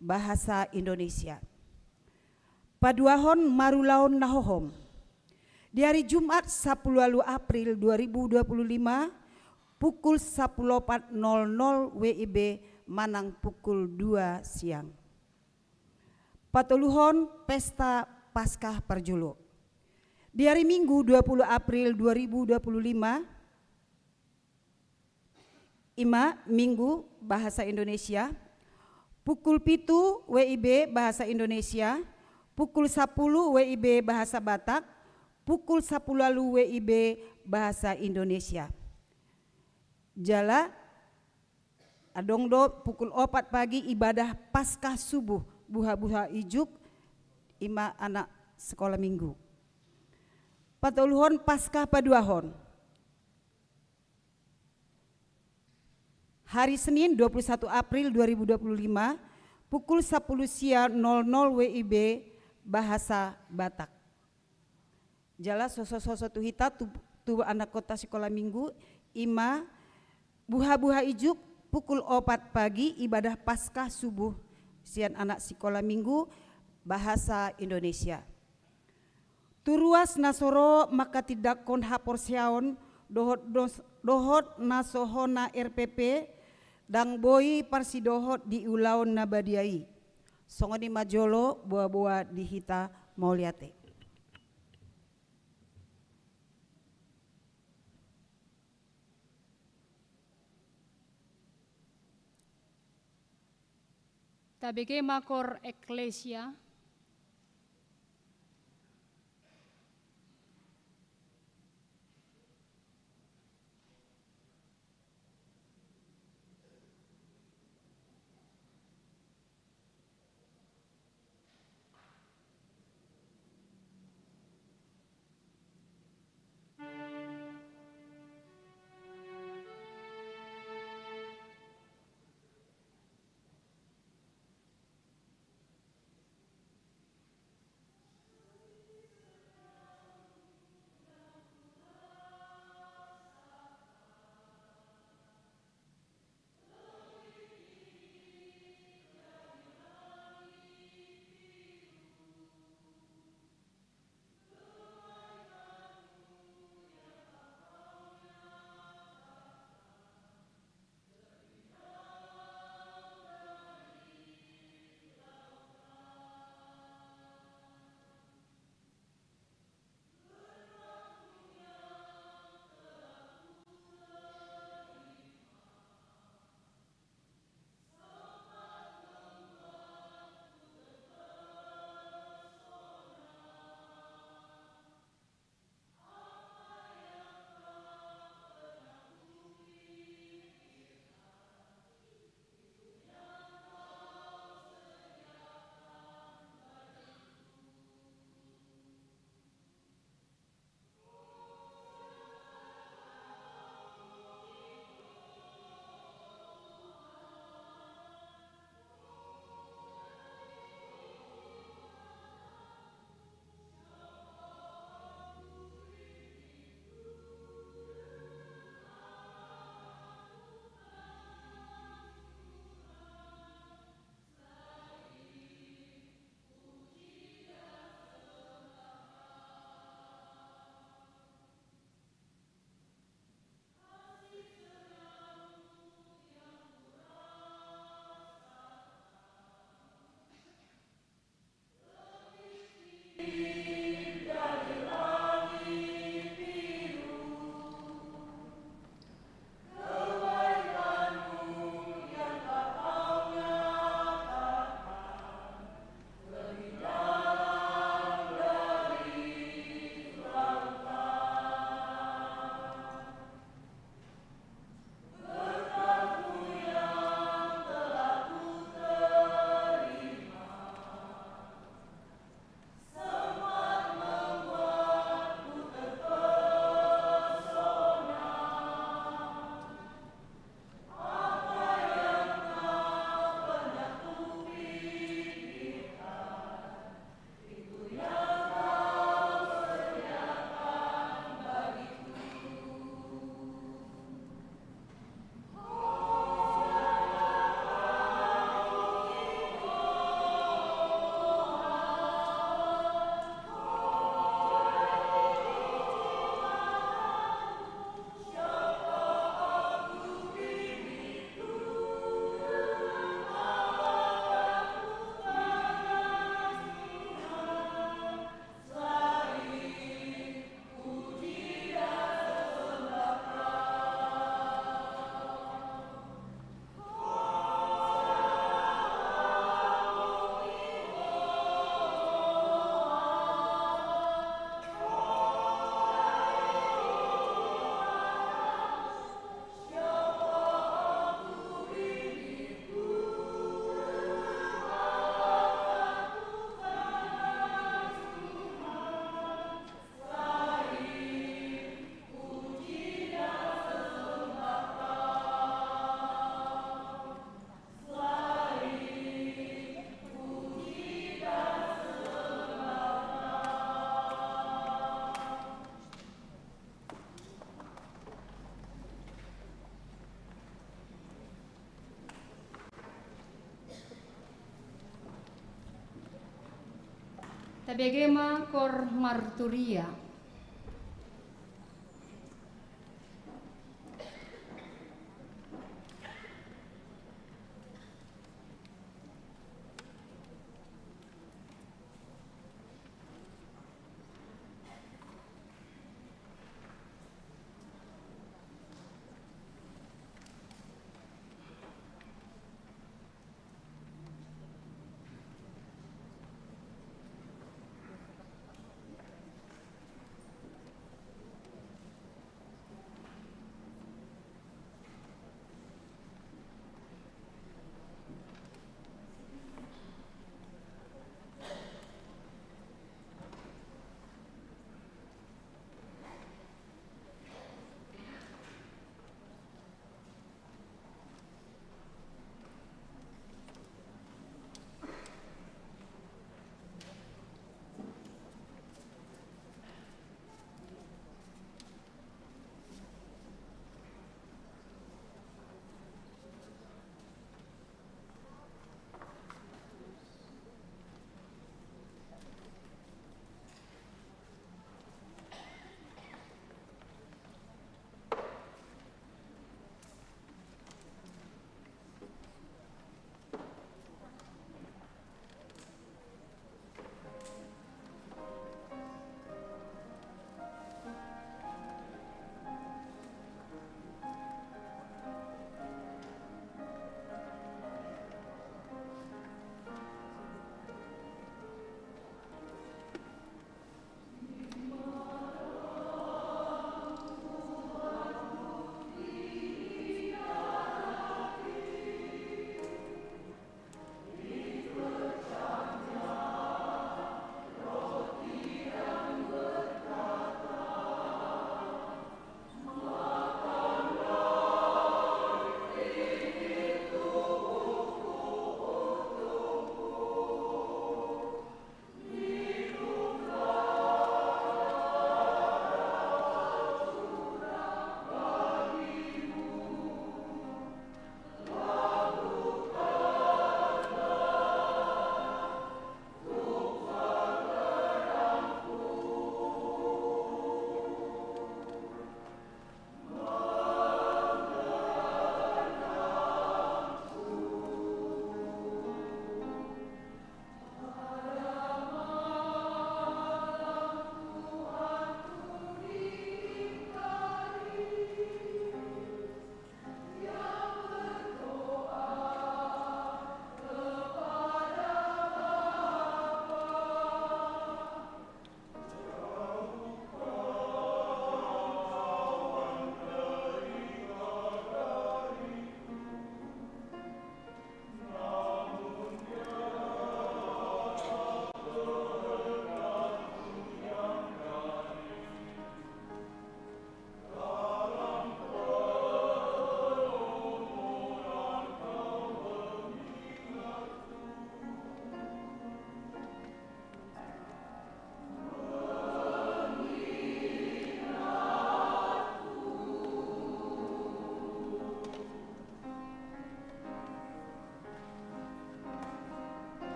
bahasa Indonesia. Paduahon marulaon na hohom. Di ari Jumat sampulu ualu April dua ribu dua pulu lima, pukul sampulu opat nol nol W I B manang pukul dua siang. Patoluhon pesta Paskah parjolo. Di ari Minggu dua pulu April dua ribu dua pulu lima, i ma Minggu bahasa Indonesia, pukul pitu W I B bahasa Indonesia, pukul sampulu W I B bahasa Batak, pukul sampulu ualu W I B bahasa Indonesia. Jala adong do pukul opat pagi ibadah Paskah subuh, buha-buha ijuk, i ma anak sekolah minggu. Patoluhon Paskah paduahon. Hari Senin dua puluh satu April dua ribu dua puluh lima, pukul sampulu sia nol nol W I B bahasa Batak. Jala sosososo tu hita tu, tu anakkonta sikola minggu, i ma buha-buha ijuk pukul opat pagi ibadah Paskah subuh sian anak sikola minggu bahasa Indonesia. Tu ruas na so ro manghatindanghon haporseaon dohot dos-, dohot na so hona R P P, ndang boi parsidohot di ulaon na badia i. Songon i ma jolo boa-boa di hita, mauliate. Tabege ma koor Eklesia. Tabege ma koor marturia.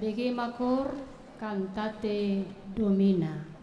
Tabege ma koor Cantate Domina.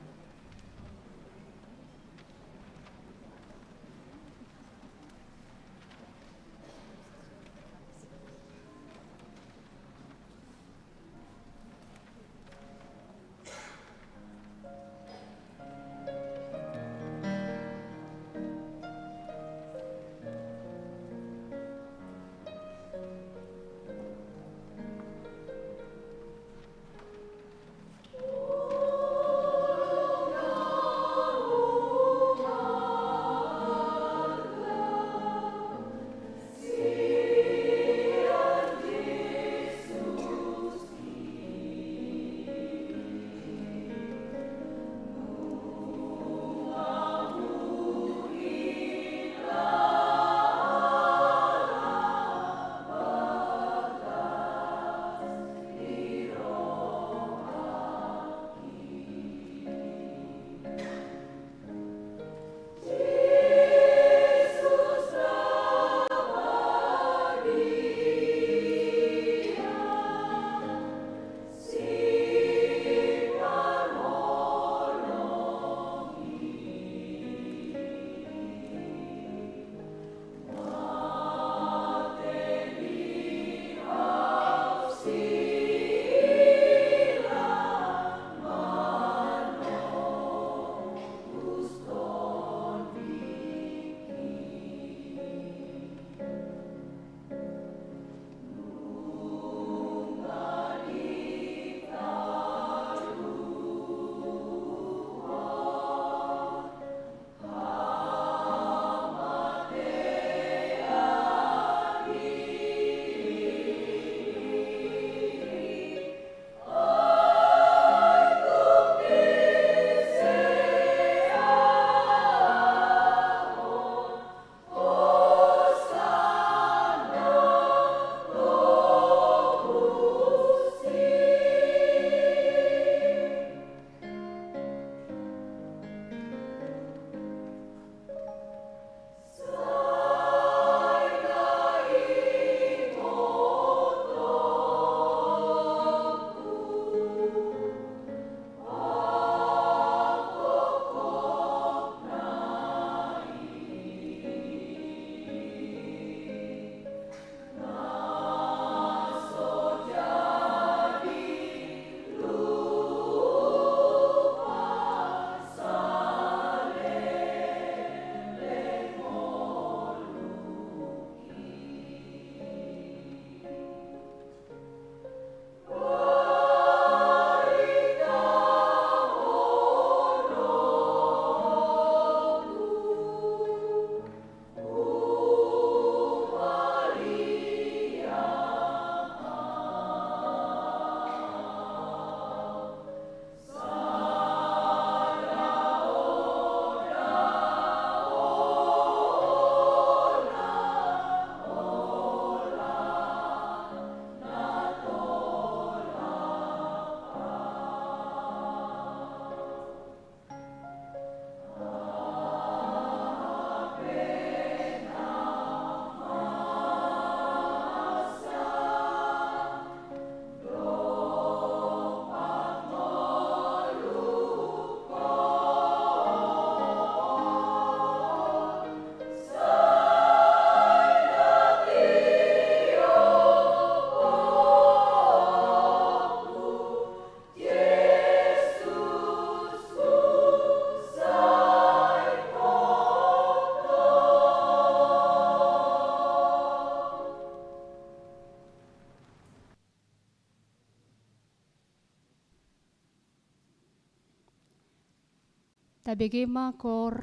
Tabege ma koor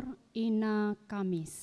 Ina Kamis.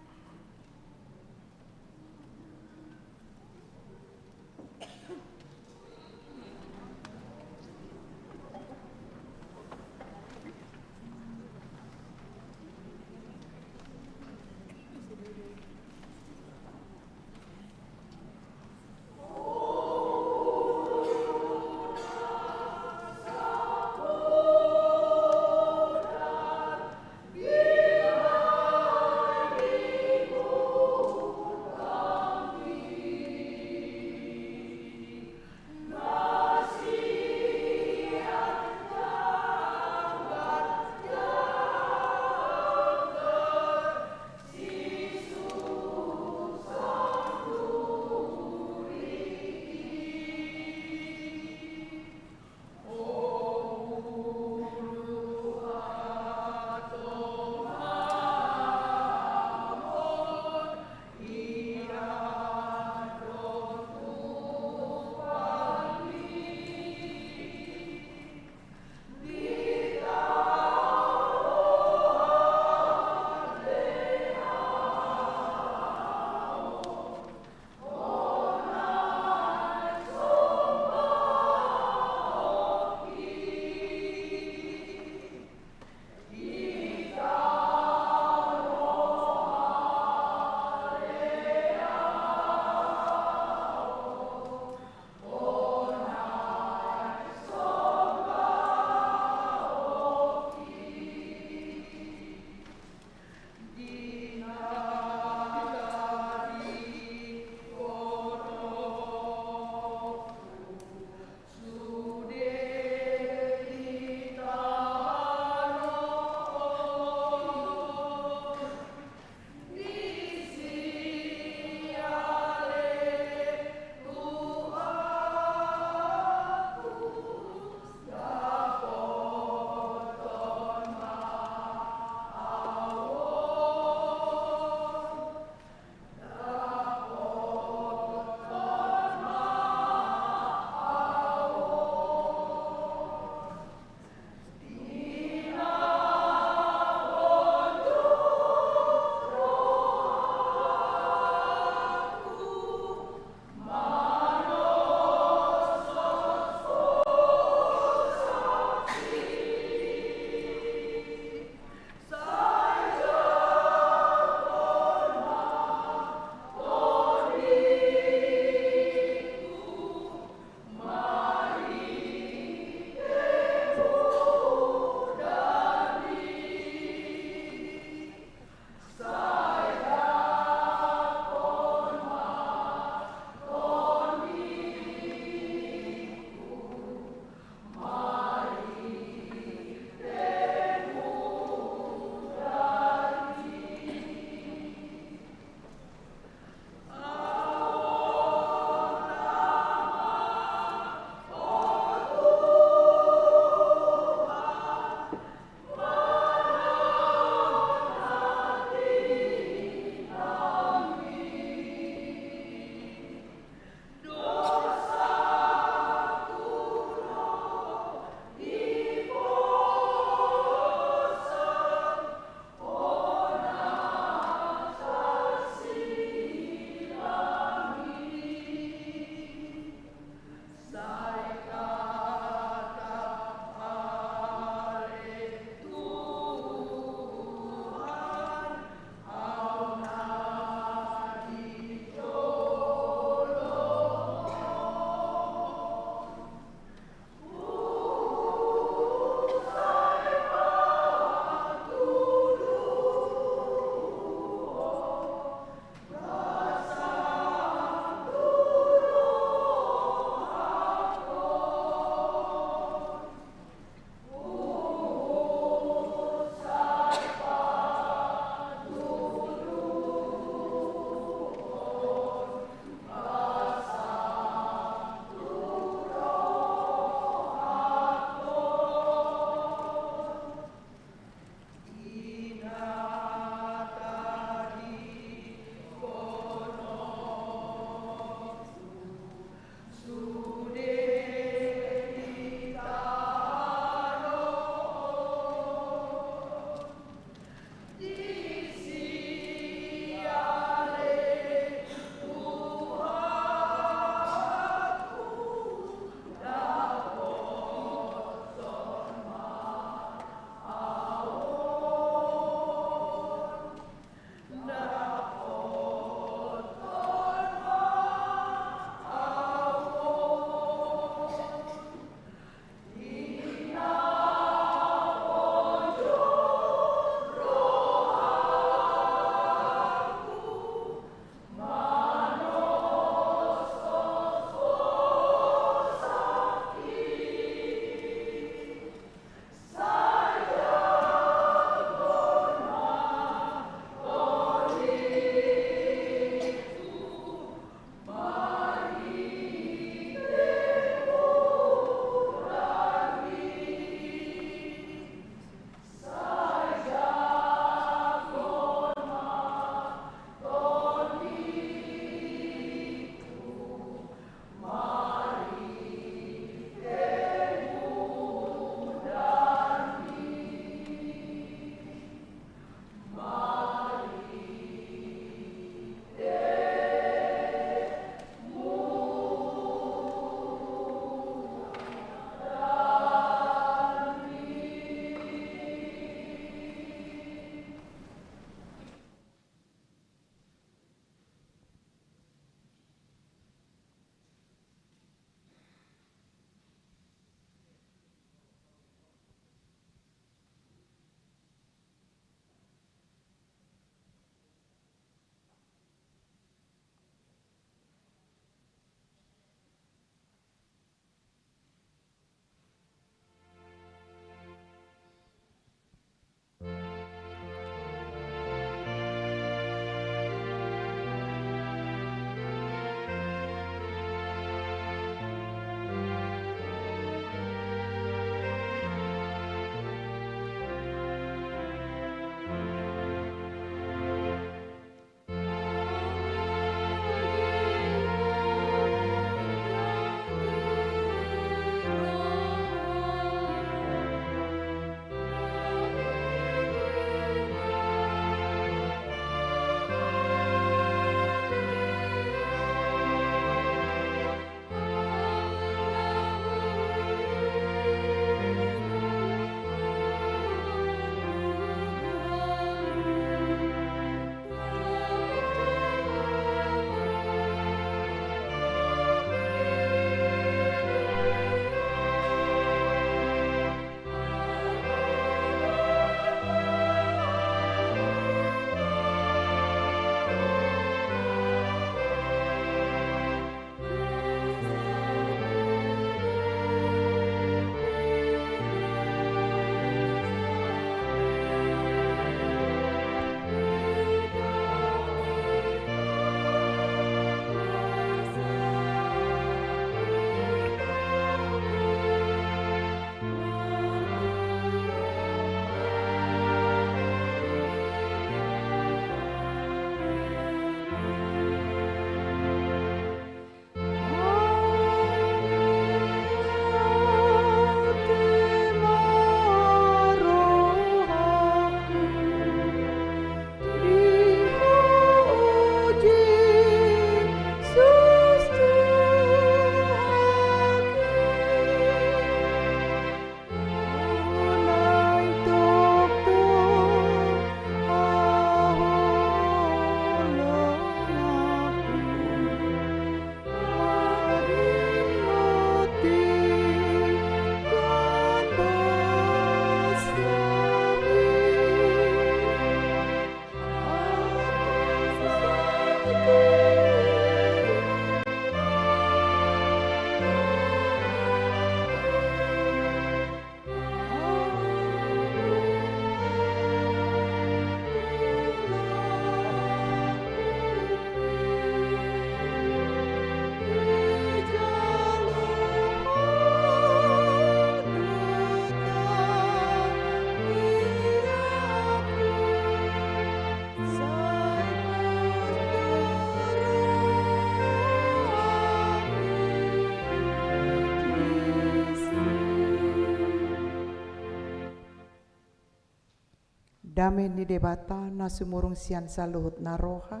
Dame ni Debata na sumurung sian saluhut na roha,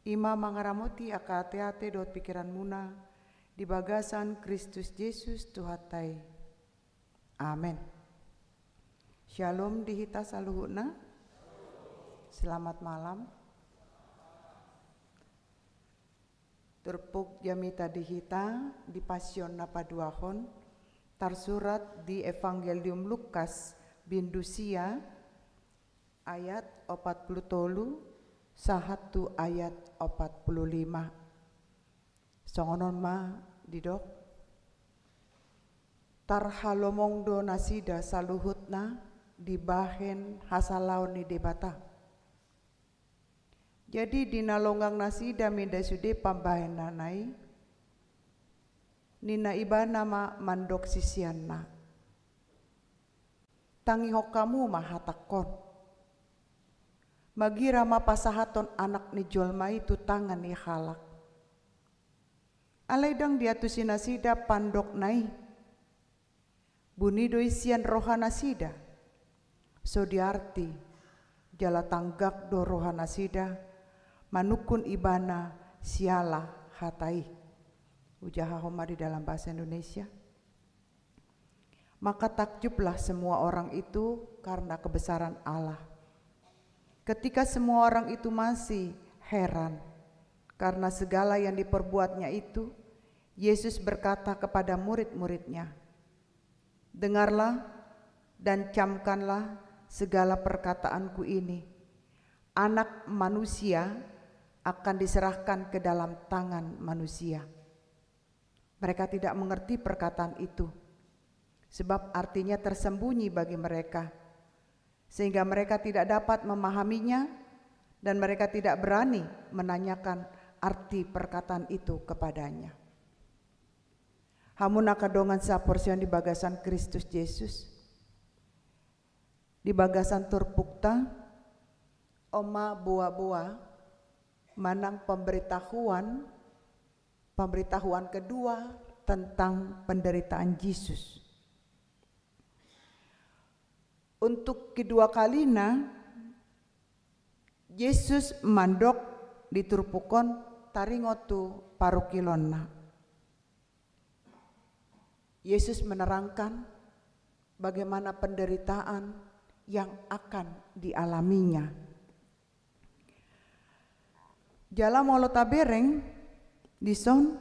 i ma mangaramoti angka ateate dohot pingkiranmuna di bagasan Kristus Jesus Tuhanta i. Amen. Syalom di hita saluhutna. Selamat malam. Turpuk jamita di hita di Pasion na paduahon, tarsurat di Evangelium Lukas, bindu sia, ayat opat pulu tolu sahat tu ayat opat pulu lima. Songon on ma didok. Tarhalomong do nasida saluhutna dibahen hasalaon ni Debata. Jadi di na longang nasida mida sude pambahenanna i, ninna ibana ma mandok siseanna: Tangihon hamu ma hatangkon. Magira ma pasahathon Anak ni jolma i tu tangan ni halak. Alai ndang diantusi nasida pandokna i. Buni do i sian rohanasida. So diarti, jala tanggak do rohanasida manungkun ibana siala hata i. Hujahahon ma di dalam bahasa Indonesia. Maka takjublah semua orang itu karena kebesaran Allah. Ketika semua orang itu masih heran karena segala yang diperbuatnya itu, Yesus berkata kepada murid-muridnya, "Dengarlah dan camkanlah segala perkataanku ini. Anak manusia akan diserahkan ke dalam tangan manusia." Mereka tidak mengerti perkataan itu, sebab artinya tersembunyi bagi mereka, sehingga mereka tidak dapat memahaminya, dan mereka tidak berani menanyakan arti perkataan itu kepadanya. Hamu na angka dongan saporseaon di bagasan Kristus Jesus, di bagasan turpukta, on ma boa-boa manang pemberitahuan, pemberitahuan kedua tentang penderitaan Jesus. Untuk kedua kalina, Jesus mandok di turpuk on taringot tu parungkilonna. Yesus menerangkan bagaimana penderitaan yang akan dialaminya. Jala molo tabereng dison,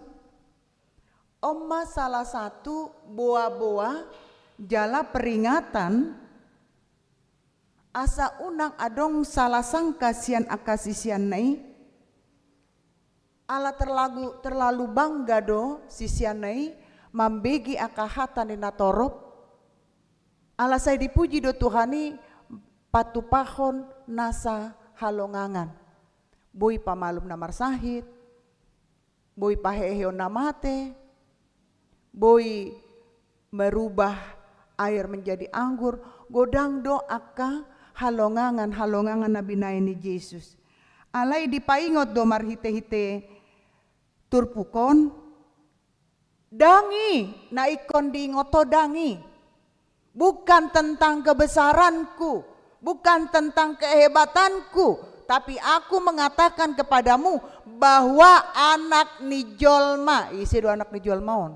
on ma salah satu boa-boa jala peringatan asa unang adong salah sangka sian angka siseanna i, ala terlalu, terlalu bangga do siseanna i mambege angka hata ni natorop, ala sai dipuji do Tuhan i patupahon nasa halongangan. Boi pamalum na marsahit, boi paheheon na mate, boi merubah air menjadi anggur, godang do angka halongangan-halongangan na binahen ni Jesus. Alai dipaingot do marhite-hite turpuk on, ndang i na ingkon diingot ho, ndang i. Bukan tentang kebesaranku, bukan tentang kehebatanku, tapi aku mengatakan kepadamu bahwa Anak ni jolma, ise do Anak ni jolma on?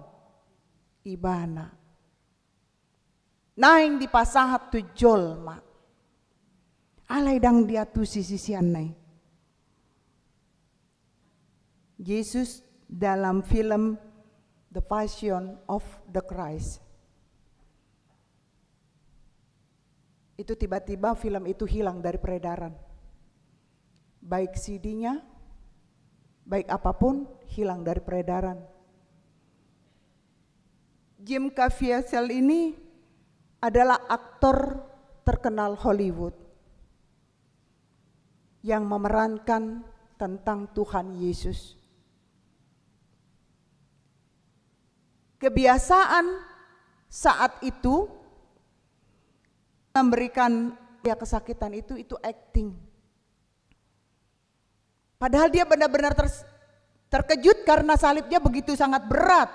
Ibana. Naeng dipasahat tu jolma. Alai ndang diantusi siseanna i. Jesus dalam film The Passion of the Christ. Itu tiba-tiba film itu hilang dari peredaran. Baik C D-nya, baik apapun hilang dari peredaran. Jim Caviezel ini adalah aktor terkenal Hollywood yang memerankan tentang Tuhan Yesus. Kebiasaan saat itu memberikan dia kesakitan itu, itu acting. Padahal dia benar-benar ter-, terkejut karena salibnya begitu sangat berat.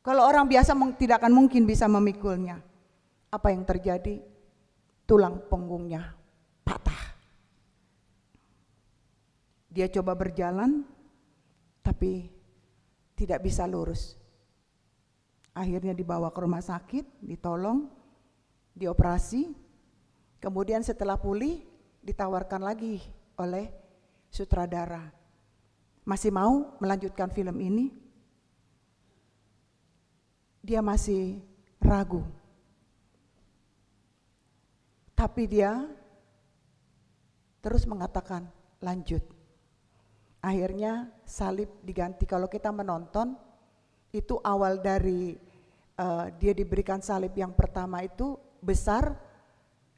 Kalau orang biasa meng-, tidak akan mungkin bisa memikulnya. Apa yang terjadi? tulang punggungnya patah. Dia coba berjalan, tapi tidak bisa lurus. Akhirnya dibawa ke rumah sakit, ditolong, dioperasi. Kemudian setelah pulih, ditawarkan lagi oleh sutradara. Masih mau melanjutkan film ini? Dia masih ragu. Tapi dia terus mengatakan, "Lanjut." Akhirnya salib diganti. Kalau kita menonton, itu awal dari, eh, dia diberikan salib yang pertama itu besar,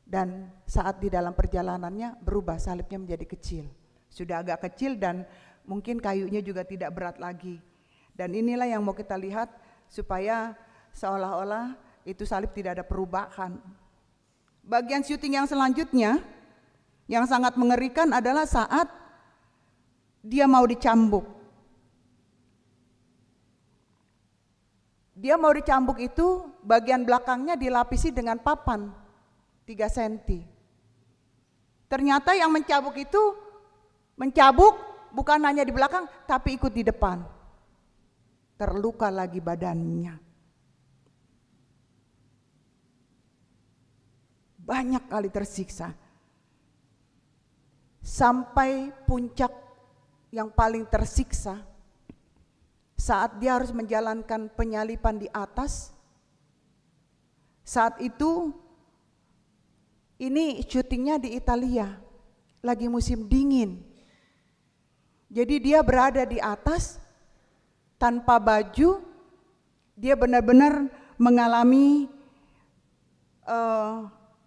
dan saat di dalam perjalanannya berubah, salibnya menjadi kecil. Sudah agak kecil dan mungkin kayunya juga tidak berat lagi. Dan inilah yang mau kita lihat, supaya seolah-olah itu salib tidak ada perubahan. Bagian syuting yang selanjutnya, yang sangat mengerikan adalah saat dia mau dicambuk. Dia mau dicambuk itu, bagian belakangnya dilapisi dengan papan tiga senti. Ternyata yang mencabuk itu mencabuk bukan hanya di belakang, tapi ikut di depan. Terluka lagi badannya. Banyak kali tersiksa. Sampai puncak yang paling tersiksa, saat dia harus menjalankan penyaliban di atas. Saat itu, ini syutingnya di Italia, lagi musim dingin. Jadi dia berada di atas tanpa baju, dia benar-benar mengalami, eh,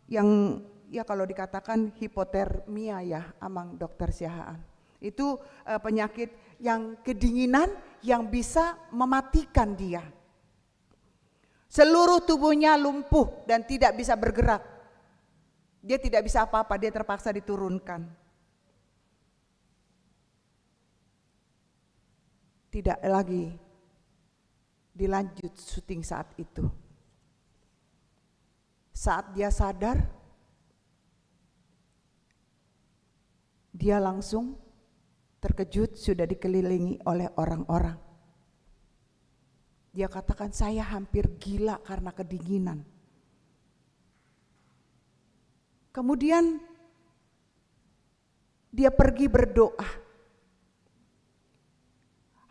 yang, ya, kalau dikatakan hipotermia, ya, amang dokter Siahaan. Itu, eh, penyakit yang kedinginan yang bisa mematikan dia. Seluruh tubuhnya lumpuh dan tidak bisa bergerak. Dia tidak bisa apa-apa, dia terpaksa diturunkan. Tidak lagi dilanjut syuting saat itu. Saat dia sadar, dia langsung terkejut, sudah dikelilingi oleh orang-orang. Dia katakan, "Saya hampir gila karena kedinginan." Kemudian dia pergi berdoa.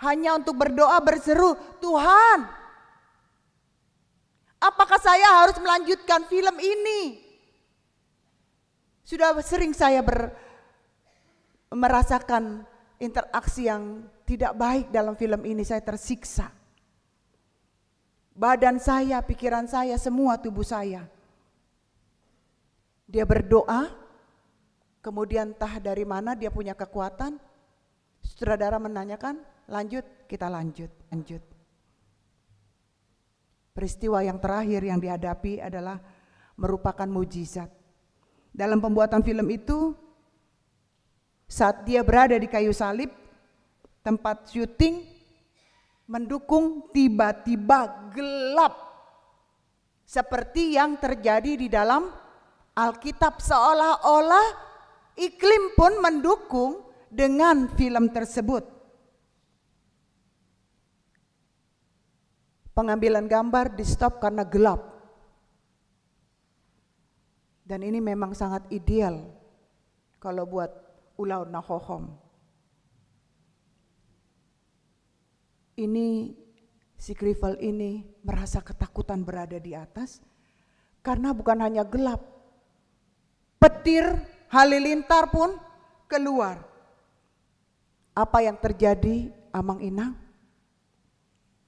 Hanya untuk berdoa, berseru, "Tuhan, apakah saya harus melanjutkan film ini? Sudah sering saya ber-, merasakan interaksi yang tidak baik dalam film ini, saya tersiksa. Badan saya, pikiran saya, semua tubuh saya." Dia berdoa, kemudian entah dari mana dia punya kekuatan, sutradara menanyakan, "Lanjut?" "Kita lanjut, lanjut." Peristiwa yang terakhir yang dihadapi adalah merupakan mujizat. Dalam pembuatan film itu, saat dia berada di kayu salib, tempat syuting, mendukung, tiba-tiba gelap. Seperti yang terjadi di dalam Alkitab, seolah-olah iklim pun mendukung dengan film tersebut. Pengambilan gambar di-stop karena gelap. Dan ini memang sangat ideal kalau buat ulaon na hohom. Ini, si Krifel ini merasa ketakutan berada di atas, karena bukan hanya gelap, petir halilintar pun keluar. Apa yang terjadi, amang inang?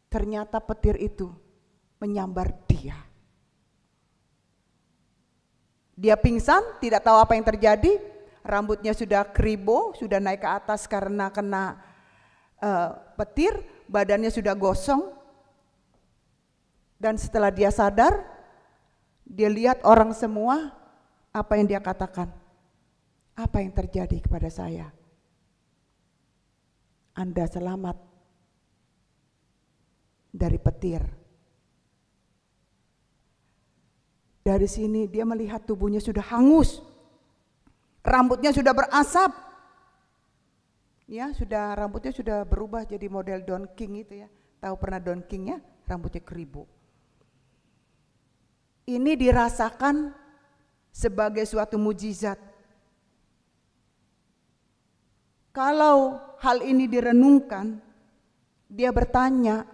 Ternyata petir itu menyambar dia. Dia pingsan, tidak tahu apa yang terjadi. Rambutnya sudah kribo, sudah naik ke atas karena kena, eh, petir, badannya sudah gosong. Dan setelah dia sadar, dia lihat orang semua, apa yang dia katakan? "Apa yang terjadi kepada saya?" Anda selamat dari petir. Dari sini dia melihat tubuhnya sudah hangus. Rambutnya sudah berasap. Ya, sudah, rambutnya sudah berubah jadi model Don King itu ya. Tahu pernah Don King ya? Rambutnya keribu. Ini dirasakan sebagai suatu mujizat. Kalau hal ini direnungkan, dia bertanya,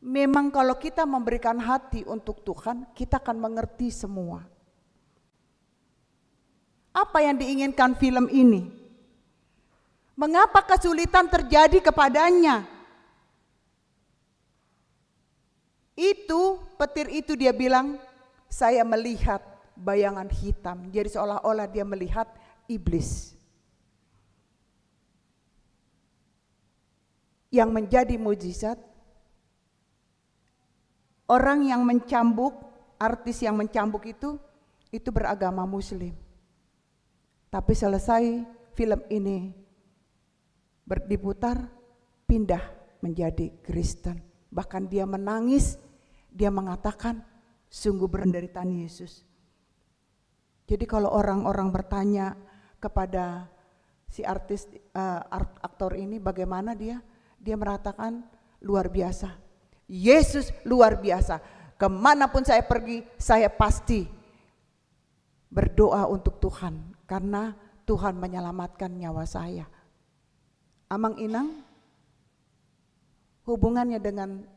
memang kalau kita memberikan hati untuk Tuhan, kita akan mengerti semua. Apa yang diinginkan film ini? Mengapa kesulitan terjadi kepadanya? Itu, petir itu, dia bilang, "Saya melihat bayangan hitam." Jadi seolah-olah dia melihat iblis. Yang menjadi mujizat, orang yang mencambuk, artis yang mencambuk itu, itu beragama Muslim. Tapi selesai film ini ber-, diputar, pindah menjadi Kristen. Bahkan dia menangis, dia mengatakan, "Sungguh penderitaan Yesus." Jadi kalau orang-orang bertanya kepada si artis, eh, art-, aktor ini bagaimana dia, dia mengatakan, "Luar biasa. Yesus luar biasa. Kemanapun saya pergi, saya pasti berdoa untuk Tuhan, karena Tuhan menyelamatkan nyawa saya." Amang inang, hubungannya dengan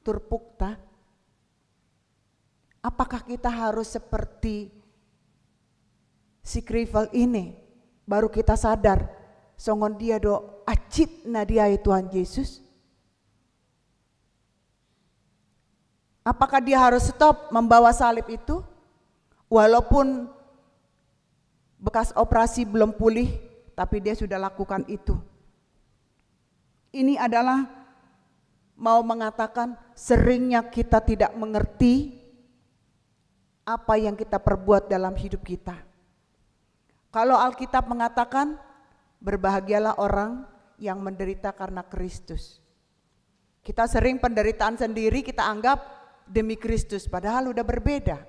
turpukta, apakah kita harus seperti si Krivel ini, baru kita sadar, songon dia do acitna dia i Tuhan Yesus? Apakah dia harus stop membawa salib itu? Walaupun bekas operasi belum pulih, tapi dia sudah lakukan itu. Ini adalah mau mengatakan seringnya kita tidak mengerti apa yang kita perbuat dalam hidup kita. Kalau Alkitab mengatakan, "Berbahagialah orang yang menderita karena Kristus." Kita sering penderitaan sendiri kita anggap demi Kristus, padahal udah berbeda.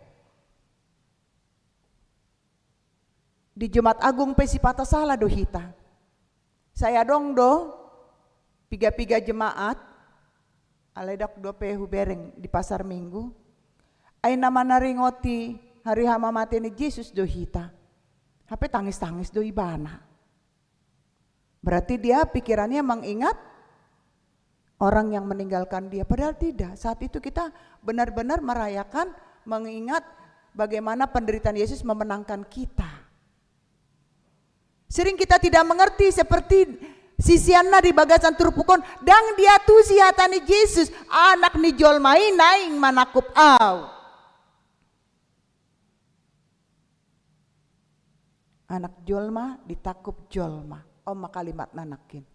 Di Jumat Agung pe sipata sala do hita. Sai adong do piga-piga jemaat, alai ndang dope hubereng di pasar Minggu. Ai na manaringoti hari hamamate ni Jesus do hita. Hape tangis-tangis do ibana. Berarti dia pikirannya mengingat orang yang meninggalkan dia. Padahal tidak. Saat itu kita benar-benar merayakan, mengingat bagaimana penderitaan Yesus memenangkan kita. Sering kita tidak mengerti seperti siseanna di bagasan turpuk on, ndang diantusi hata ni Jesus, "Anak ni jolma i naeng manangkup Ahu." Anak jolma ditangkup jolma. On ma kalimatna nangkin.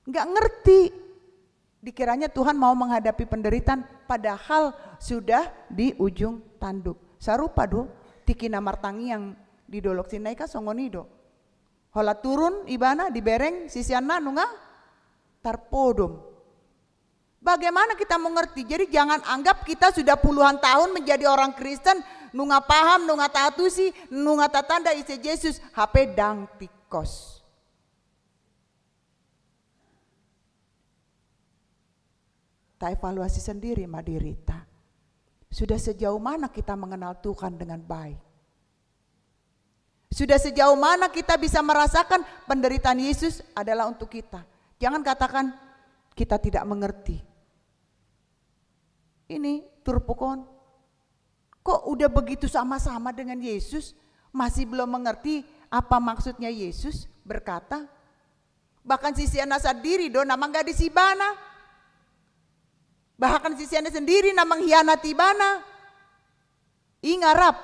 Nggak ngerti. Dikiranya Tuhan mau menghadapi penderitaan, padahal sudah di ujung tanduk. Sarupa do tingki na martangiang di Dolok Sinai kan songon i do. Holan turun ibana, dibereng siseanna, nunga tarpodom. Bagaimana kita mengerti? Jadi jangan anggap kita sudah puluhan tahun menjadi orang Kristen, nunga paham, nunga taantusi, nunga tatanda ise Jesus, hape ndang tingkos. Taevaluasi sendiri ma dirita. Sudah sejauh mana kita mengenal Tuhan dengan baik? Sudah sejauh mana kita bisa merasakan penderitaan Yesus adalah untuk kita? Jangan katakan, "Kita tidak mengerti." Ini turpuk on. Kok udah begitu sama-sama dengan Yesus, masih belum mengerti apa maksudnya Yesus berkata? Bahkan siseanna sandiri do na manggadis ibana. Bahkan siseanna sendiri na mengkhianati ibana. I nga rap,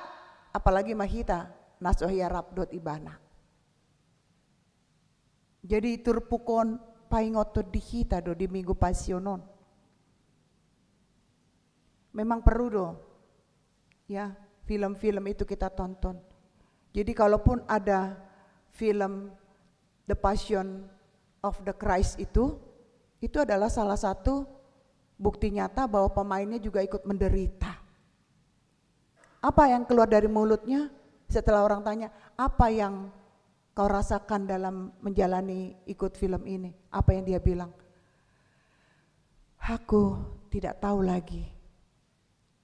apalagi ma hita na so hea rap dohot ibana. Jadi turpuk on paingothon di hita do di Minggu Pasion on. Memang perlu do, ya, film-film itu kita tonton. Jadi kalaupun ada film The Passion of the Christ itu, itu adalah salah satu bukti nyata bahwa pemainnya juga ikut menderita. Apa yang keluar dari mulutnya setelah orang tanya, "Apa yang kau rasakan dalam menjalani ikut film ini?" Apa yang dia bilang? "Aku tidak tahu lagi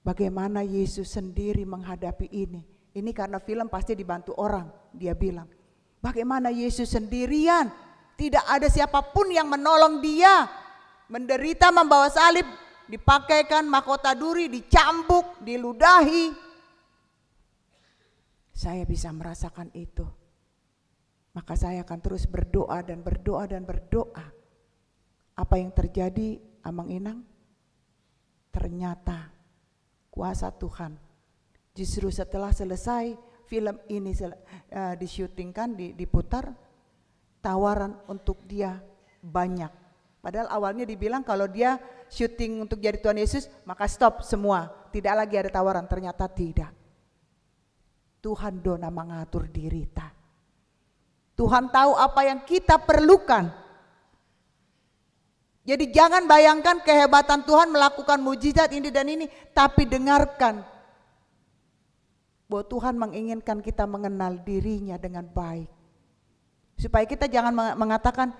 bagaimana Yesus sendiri menghadapi ini." Ini karena film pasti dibantu orang, dia bilang. Bagaimana Yesus sendirian, tidak ada siapapun yang menolong dia. Menderita, membawa salib, dipakaikan mahkota duri, dicambuk, diludahi. Saya bisa merasakan itu. Maka saya akan terus berdoa dan berdoa dan berdoa. Apa yang terjadi, Amang Inang? Ternyata kuasa Tuhan. Justru setelah selesai film ini sel-, eh, disyutingkan, di-, diputar, tawaran untuk dia banyak. Padahal awalnya dibilang kalau dia syuting untuk jadi Tuhan Yesus, maka stop semua. Tidak lagi ada tawaran. Ternyata tidak. Tuhan do na mangatur dirita. Tuhan tahu apa yang kita perlukan. Jadi jangan bayangkan kehebatan Tuhan melakukan mujizat ini dan ini, tapi dengarkan bahwa Tuhan menginginkan kita mengenal dirinya dengan baik. Supaya kita jangan meng-, mengatakan,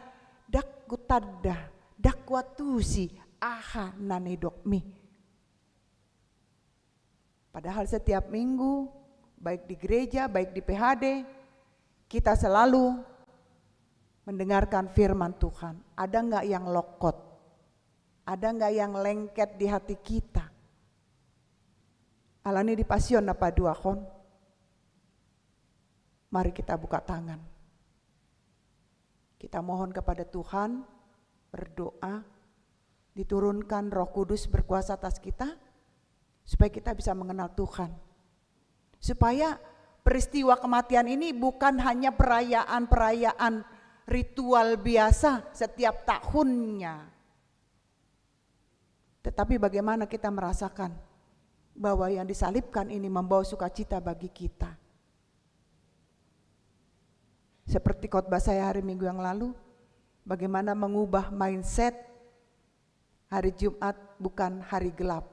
"Ndang hutanda, ndang huantusi aha na nidokmi." Padahal setiap minggu, baik di gereja, baik di P H D, kita selalu mendengarkan firman Tuhan. Ada nggak yang lokot? Ada nggak yang lengket di hati kita? Alani di Pasion na paduahon, mari kita buka tangan. Kita mohon kepada Tuhan, berdoa, diturunkan Roh Kudus berkuasa atas kita, supaya kita bisa mengenal Tuhan. Supaya peristiwa kematian ini bukan hanya perayaan-perayaan ritual biasa setiap tahunnya. Tetapi bagaimana kita merasakan bahwa yang disalibkan ini membawa sukacita bagi kita. Seperti khotbah saya hari Minggu yang lalu, bagaimana mengubah mindset hari Jumat bukan hari gelap.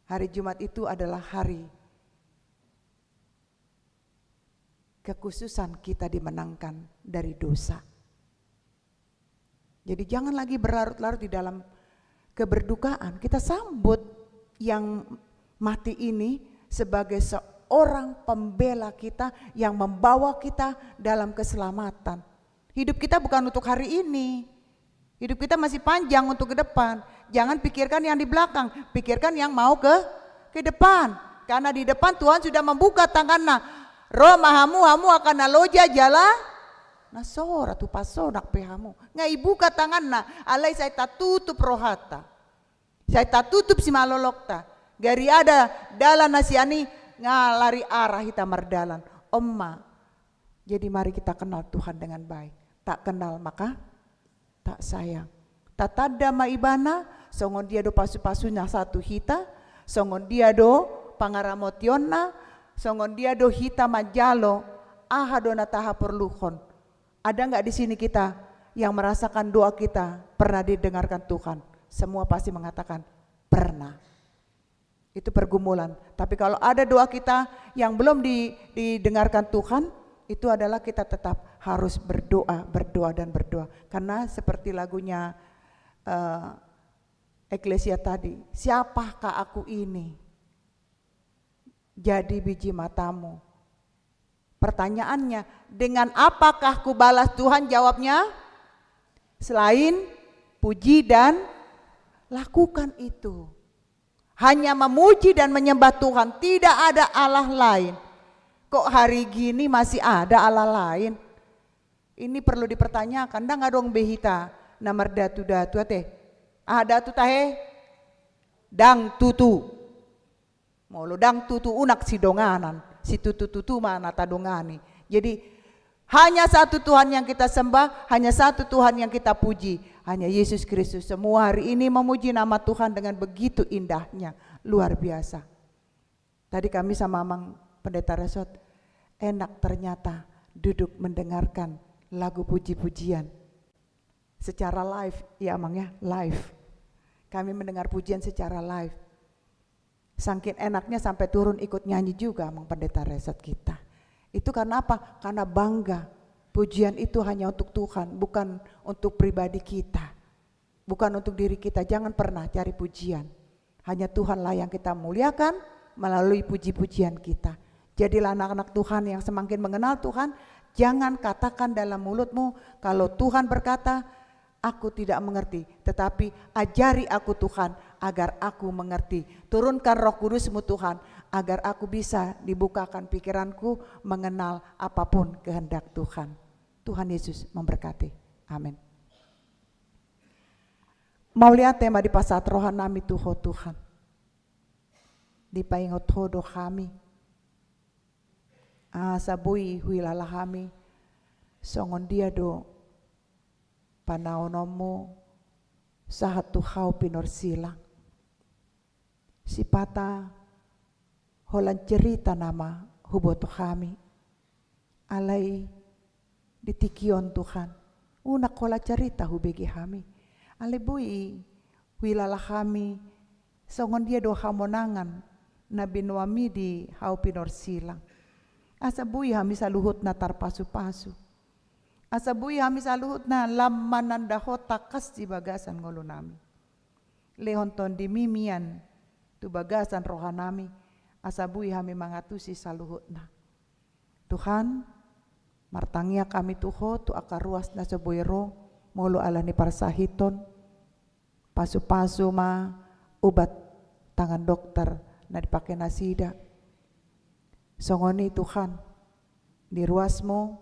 Hari Jumat itu adalah hari kekhususan kita dimenangkan dari dosa. Jadi jangan lagi berlarut-larut di dalam keberdukaan. Kita sambut yang mati ini sebagai seorang pembela kita yang membawa kita dalam keselamatan. Hidup kita bukan untuk hari ini. Hidup kita masih panjang untuk ke depan. Jangan pikirkan yang di belakang, pikirkan yang mau ke ke depan. Karena di depan Tuhan sudah membuka tanganna. Ro ma hamu, hamu angka na loja jala na sorat, hupasahat pe hamu. Nga ibuka tanganna, alai sai tatutup rohanta. Sai tatutup simalolokta. Gari ada dalan na sian i, nga lari arah hita mardalan. On ma. Jadi mari kita kenal Tuhan dengan baik. Tak kenal maka tak sayang. Tatanda ma Ibana, songon dia do pasu-pasuna sahat tu hita, songon dia do pangaramotionna, songon dia do hita manjalo, aha do na tahaporluhon. Ada nggak di sini kita yang merasakan doa kita pernah didengarkan Tuhan? Semua pasti mengatakan, "Pernah." Itu pergumulan. Tapi kalau ada doa kita yang belum di-, didengarkan Tuhan, itu adalah kita tetap harus berdoa, berdoa, dan berdoa. Karena seperti lagunya, eh, Eklesia tadi, "Siapakah aku ini?" Jadi biji matamu. Pertanyaannya, dengan apakah kubalas Tuhan? Jawabnya, selain puji dan lakukan itu. Hanya memuji dan menyembah Tuhan, tidak ada Allah lain. Kok hari gini masih ada Allah lain? Ini perlu dipertanyakan, ndang adong be hita na mardatu-datu ate. Aha datu tahe? Ndang tutu. Molo ndang tutu unang sidonganan, situtu-tutu ma na tadongani. Jadi, hanya satu Tuhan yang kita sembah, hanya satu Tuhan yang kita puji, hanya Yesus Kristus. Semua hari ini memuji nama Tuhan dengan begitu indahnya, luar biasa. Tadi kami sama Amang Pendeta Resort, enak ternyata duduk mendengarkan lagu puji-pujian secara live, ya Amang ya, live. Kami mendengar pujian secara live. Sangkin enaknya sampai turun ikut nyanyi juga, Amang Pendeta Resat kita. Itu karena apa? Karena bangga. Pujian itu hanya untuk Tuhan, bukan untuk pribadi kita. Bukan untuk diri kita. Jangan pernah cari pujian. Hanya Tuhanlah yang kita muliakan melalui puji-pujian kita. Jadilah anak-anak Tuhan yang semakin mengenal Tuhan. Jangan katakan dalam mulutmu, kalau Tuhan berkata, "Aku tidak mengerti," tetapi, "Ajari aku, Tuhan, agar aku mengerti. Turunkan Roh Kudus-Mu, Tuhan, agar aku bisa dibukakan pikiranku mengenal apapun kehendak Tuhan." Tuhan Yesus memberkati. Amin. Mauliate ma dipasahat roha nami tu Ho, Tuhan. Dipaingot Ho do hami. Asa boi huilala hami songon dia do panaononmu sahat tu hau pinorsilang. Sipata holan cerita nama huboto hami. Alai di tingki on, Tuhan, unang holan cerita hubege hami. Alai boi huilala hami songon dia do hamonangan na binoanmi di hau pinorsilang. Asa boi hami saluhutna tarpasupasu. Asa boi hami saluhutna lam mananda Ho tangkas di bagasan ngolu nami. Lehon tondimi mian tu bagasan roha nami, asa boi hami mangantusi saluhutna. Tuhan, martangiang hami tu Ho, tu angka ruas na so boi ro, molo ala ni parsahiton, pasupasu ma ubat tangan dokter na dipake nasida. Songon i Tuhan, di ruasmu,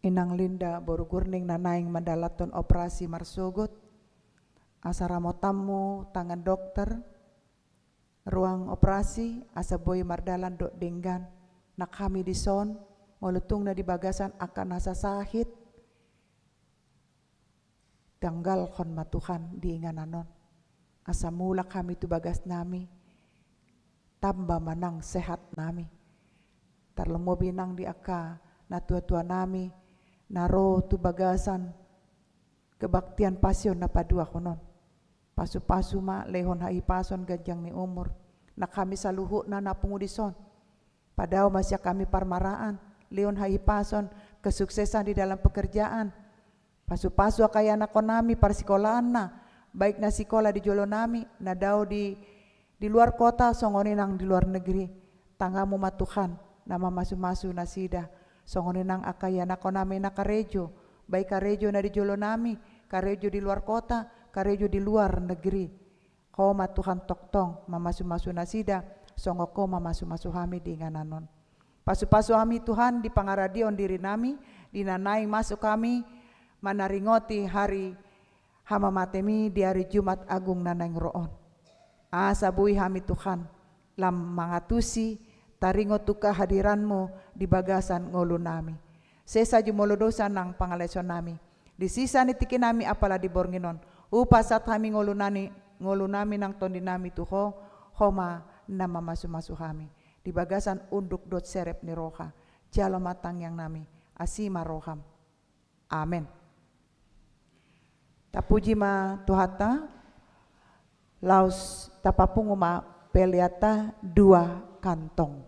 Inang Linda boru Gurning na naeng mandalathon operasi marsogot, asa ramotanmu tangan dokter, ruang operasi, asa boi mardalan dohot denggan. Nang hami dison, molo tung na di bagasan angka na sasahit, tanggalhon ma Tuhan di inganan on. Asa mulak hami tu bagas nami, tamba ma nang sehat nami. Tarlumobi nang di angka na tua-tua nami, na ro tu bagasan kebaktian pasion na paduahon on. Pasupasu ma, lehon hahipason, ganjang ni umur. Nang hami saluhutna na pungu dison, padao ma sian hami parmaraan, lehon hahipason, kesuksesan di dalam pekerjaan. Pasupasu angka ianakhon nami parsikolaanna, baik na sikola di jolo nami, na dao di, di luar kota, songon i nang di luar negeri. Tanganmu ma Tuhan, na mamasumasu nasida. Songon i nang angka ianakhon nami na karejo, baik karejo na di jolo nami, karejo di luar kota, karejo di luar negeri. Ho ma Tuhan tongtong mamasumasu nasida, songon Ho mamasumasu hami di inganan on. Pasupasu hami Tuhan di pangaradion diri nami, di na naeng masuk hami manaringoti hari hamamatemi di ari Jumat Agung na naeng ro on. Asa boi hami Tuhan, lam mangantusi, taringot tu kehadiranmu di bagasan ngolu nami. Sesa jumolo dosa nang pangalaosion nami. Di sisa ni tingki nami apala di borngin on. Hupasahat hami ngolu nani, ngolu nami nang tondi nami tu Ho, Ho ma na mamasumasu hami. Di bagasan unduk dohot serep ni roha. Jalo ma tangiang nami. Asi ma roham. Amen. Tapuji ma Tuhanta, laos tapapungu ma peleanta dua kantong.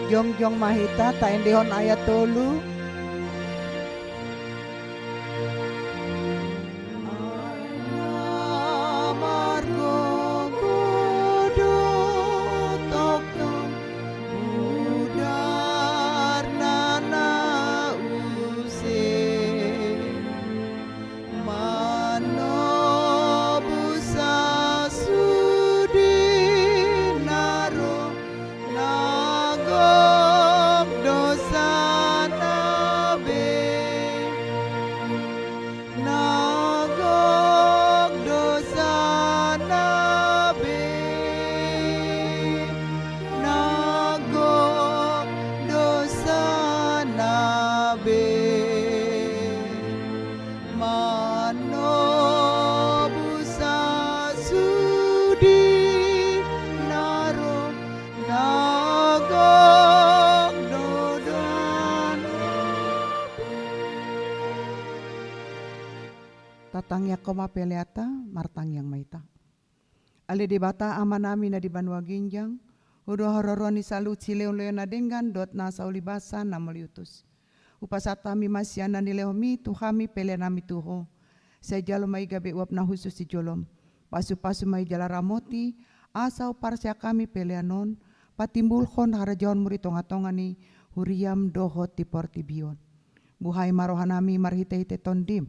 Jongjong ma hita, taendehon ayat tolu. Ai na margogo do tongtong mudarna na use. Manobus hasudina ro, na gok dosana be. Na gok dosana be. Na gok dosana be. Manobus hasudina ro, na gok do dosana be. Tatangiangkon ma peleanta, martangiang ma hita. Ale Debata Amanami na di banua ginjang, huhut do haroroan ni saluhut silehonlehon na denggan dohot nasa ulibasa na mauliutus. Hupasahat hami ma sian na nilehonMi tu hami peleanami tu Ho. Sai jalo ma i gabe uap na hushus di jolom. Pasupasu ma i jala ramoti, asa huparseak hami pelean on patimbulhon harajaonMu di tongatonga ni huriaM dohot di portibi on. Buhai ma rohanami marhitehite TondiM.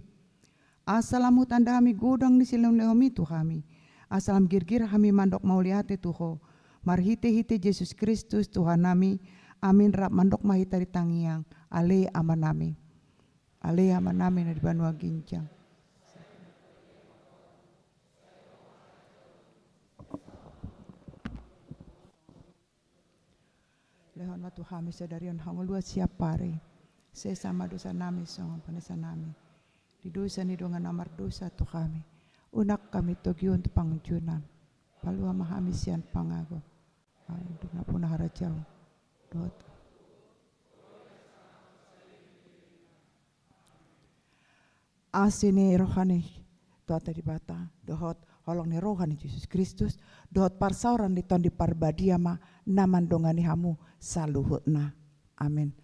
Asa lam hutanda hami godang ni silehonlehonMi tu hami. Asa lam girgir hami mandok mauliate tu Ho. Marhitehite Jesus Kristus Tuhannami. Amin. Rap mandok ma hita di tangiang. Ale Amanami. Ale Amanami na di banua ginjang. Lehon ma tu hami sadari on hangoluan siapari. Sesa ma dosanami songon panesanami di dosa ni dongan na mardosa tu hami. Unang hami togihon tu pangunjunan. Palua ma hami sian pangago. Ai dung na puna harajaon dohot asi ni roha ni Tuhanta Debata, dohot holong ni roha ni Jesus Kristus, dohot parsaoran ni Tondi Parbadia ma na mandongani hamu saluhutna. Amin.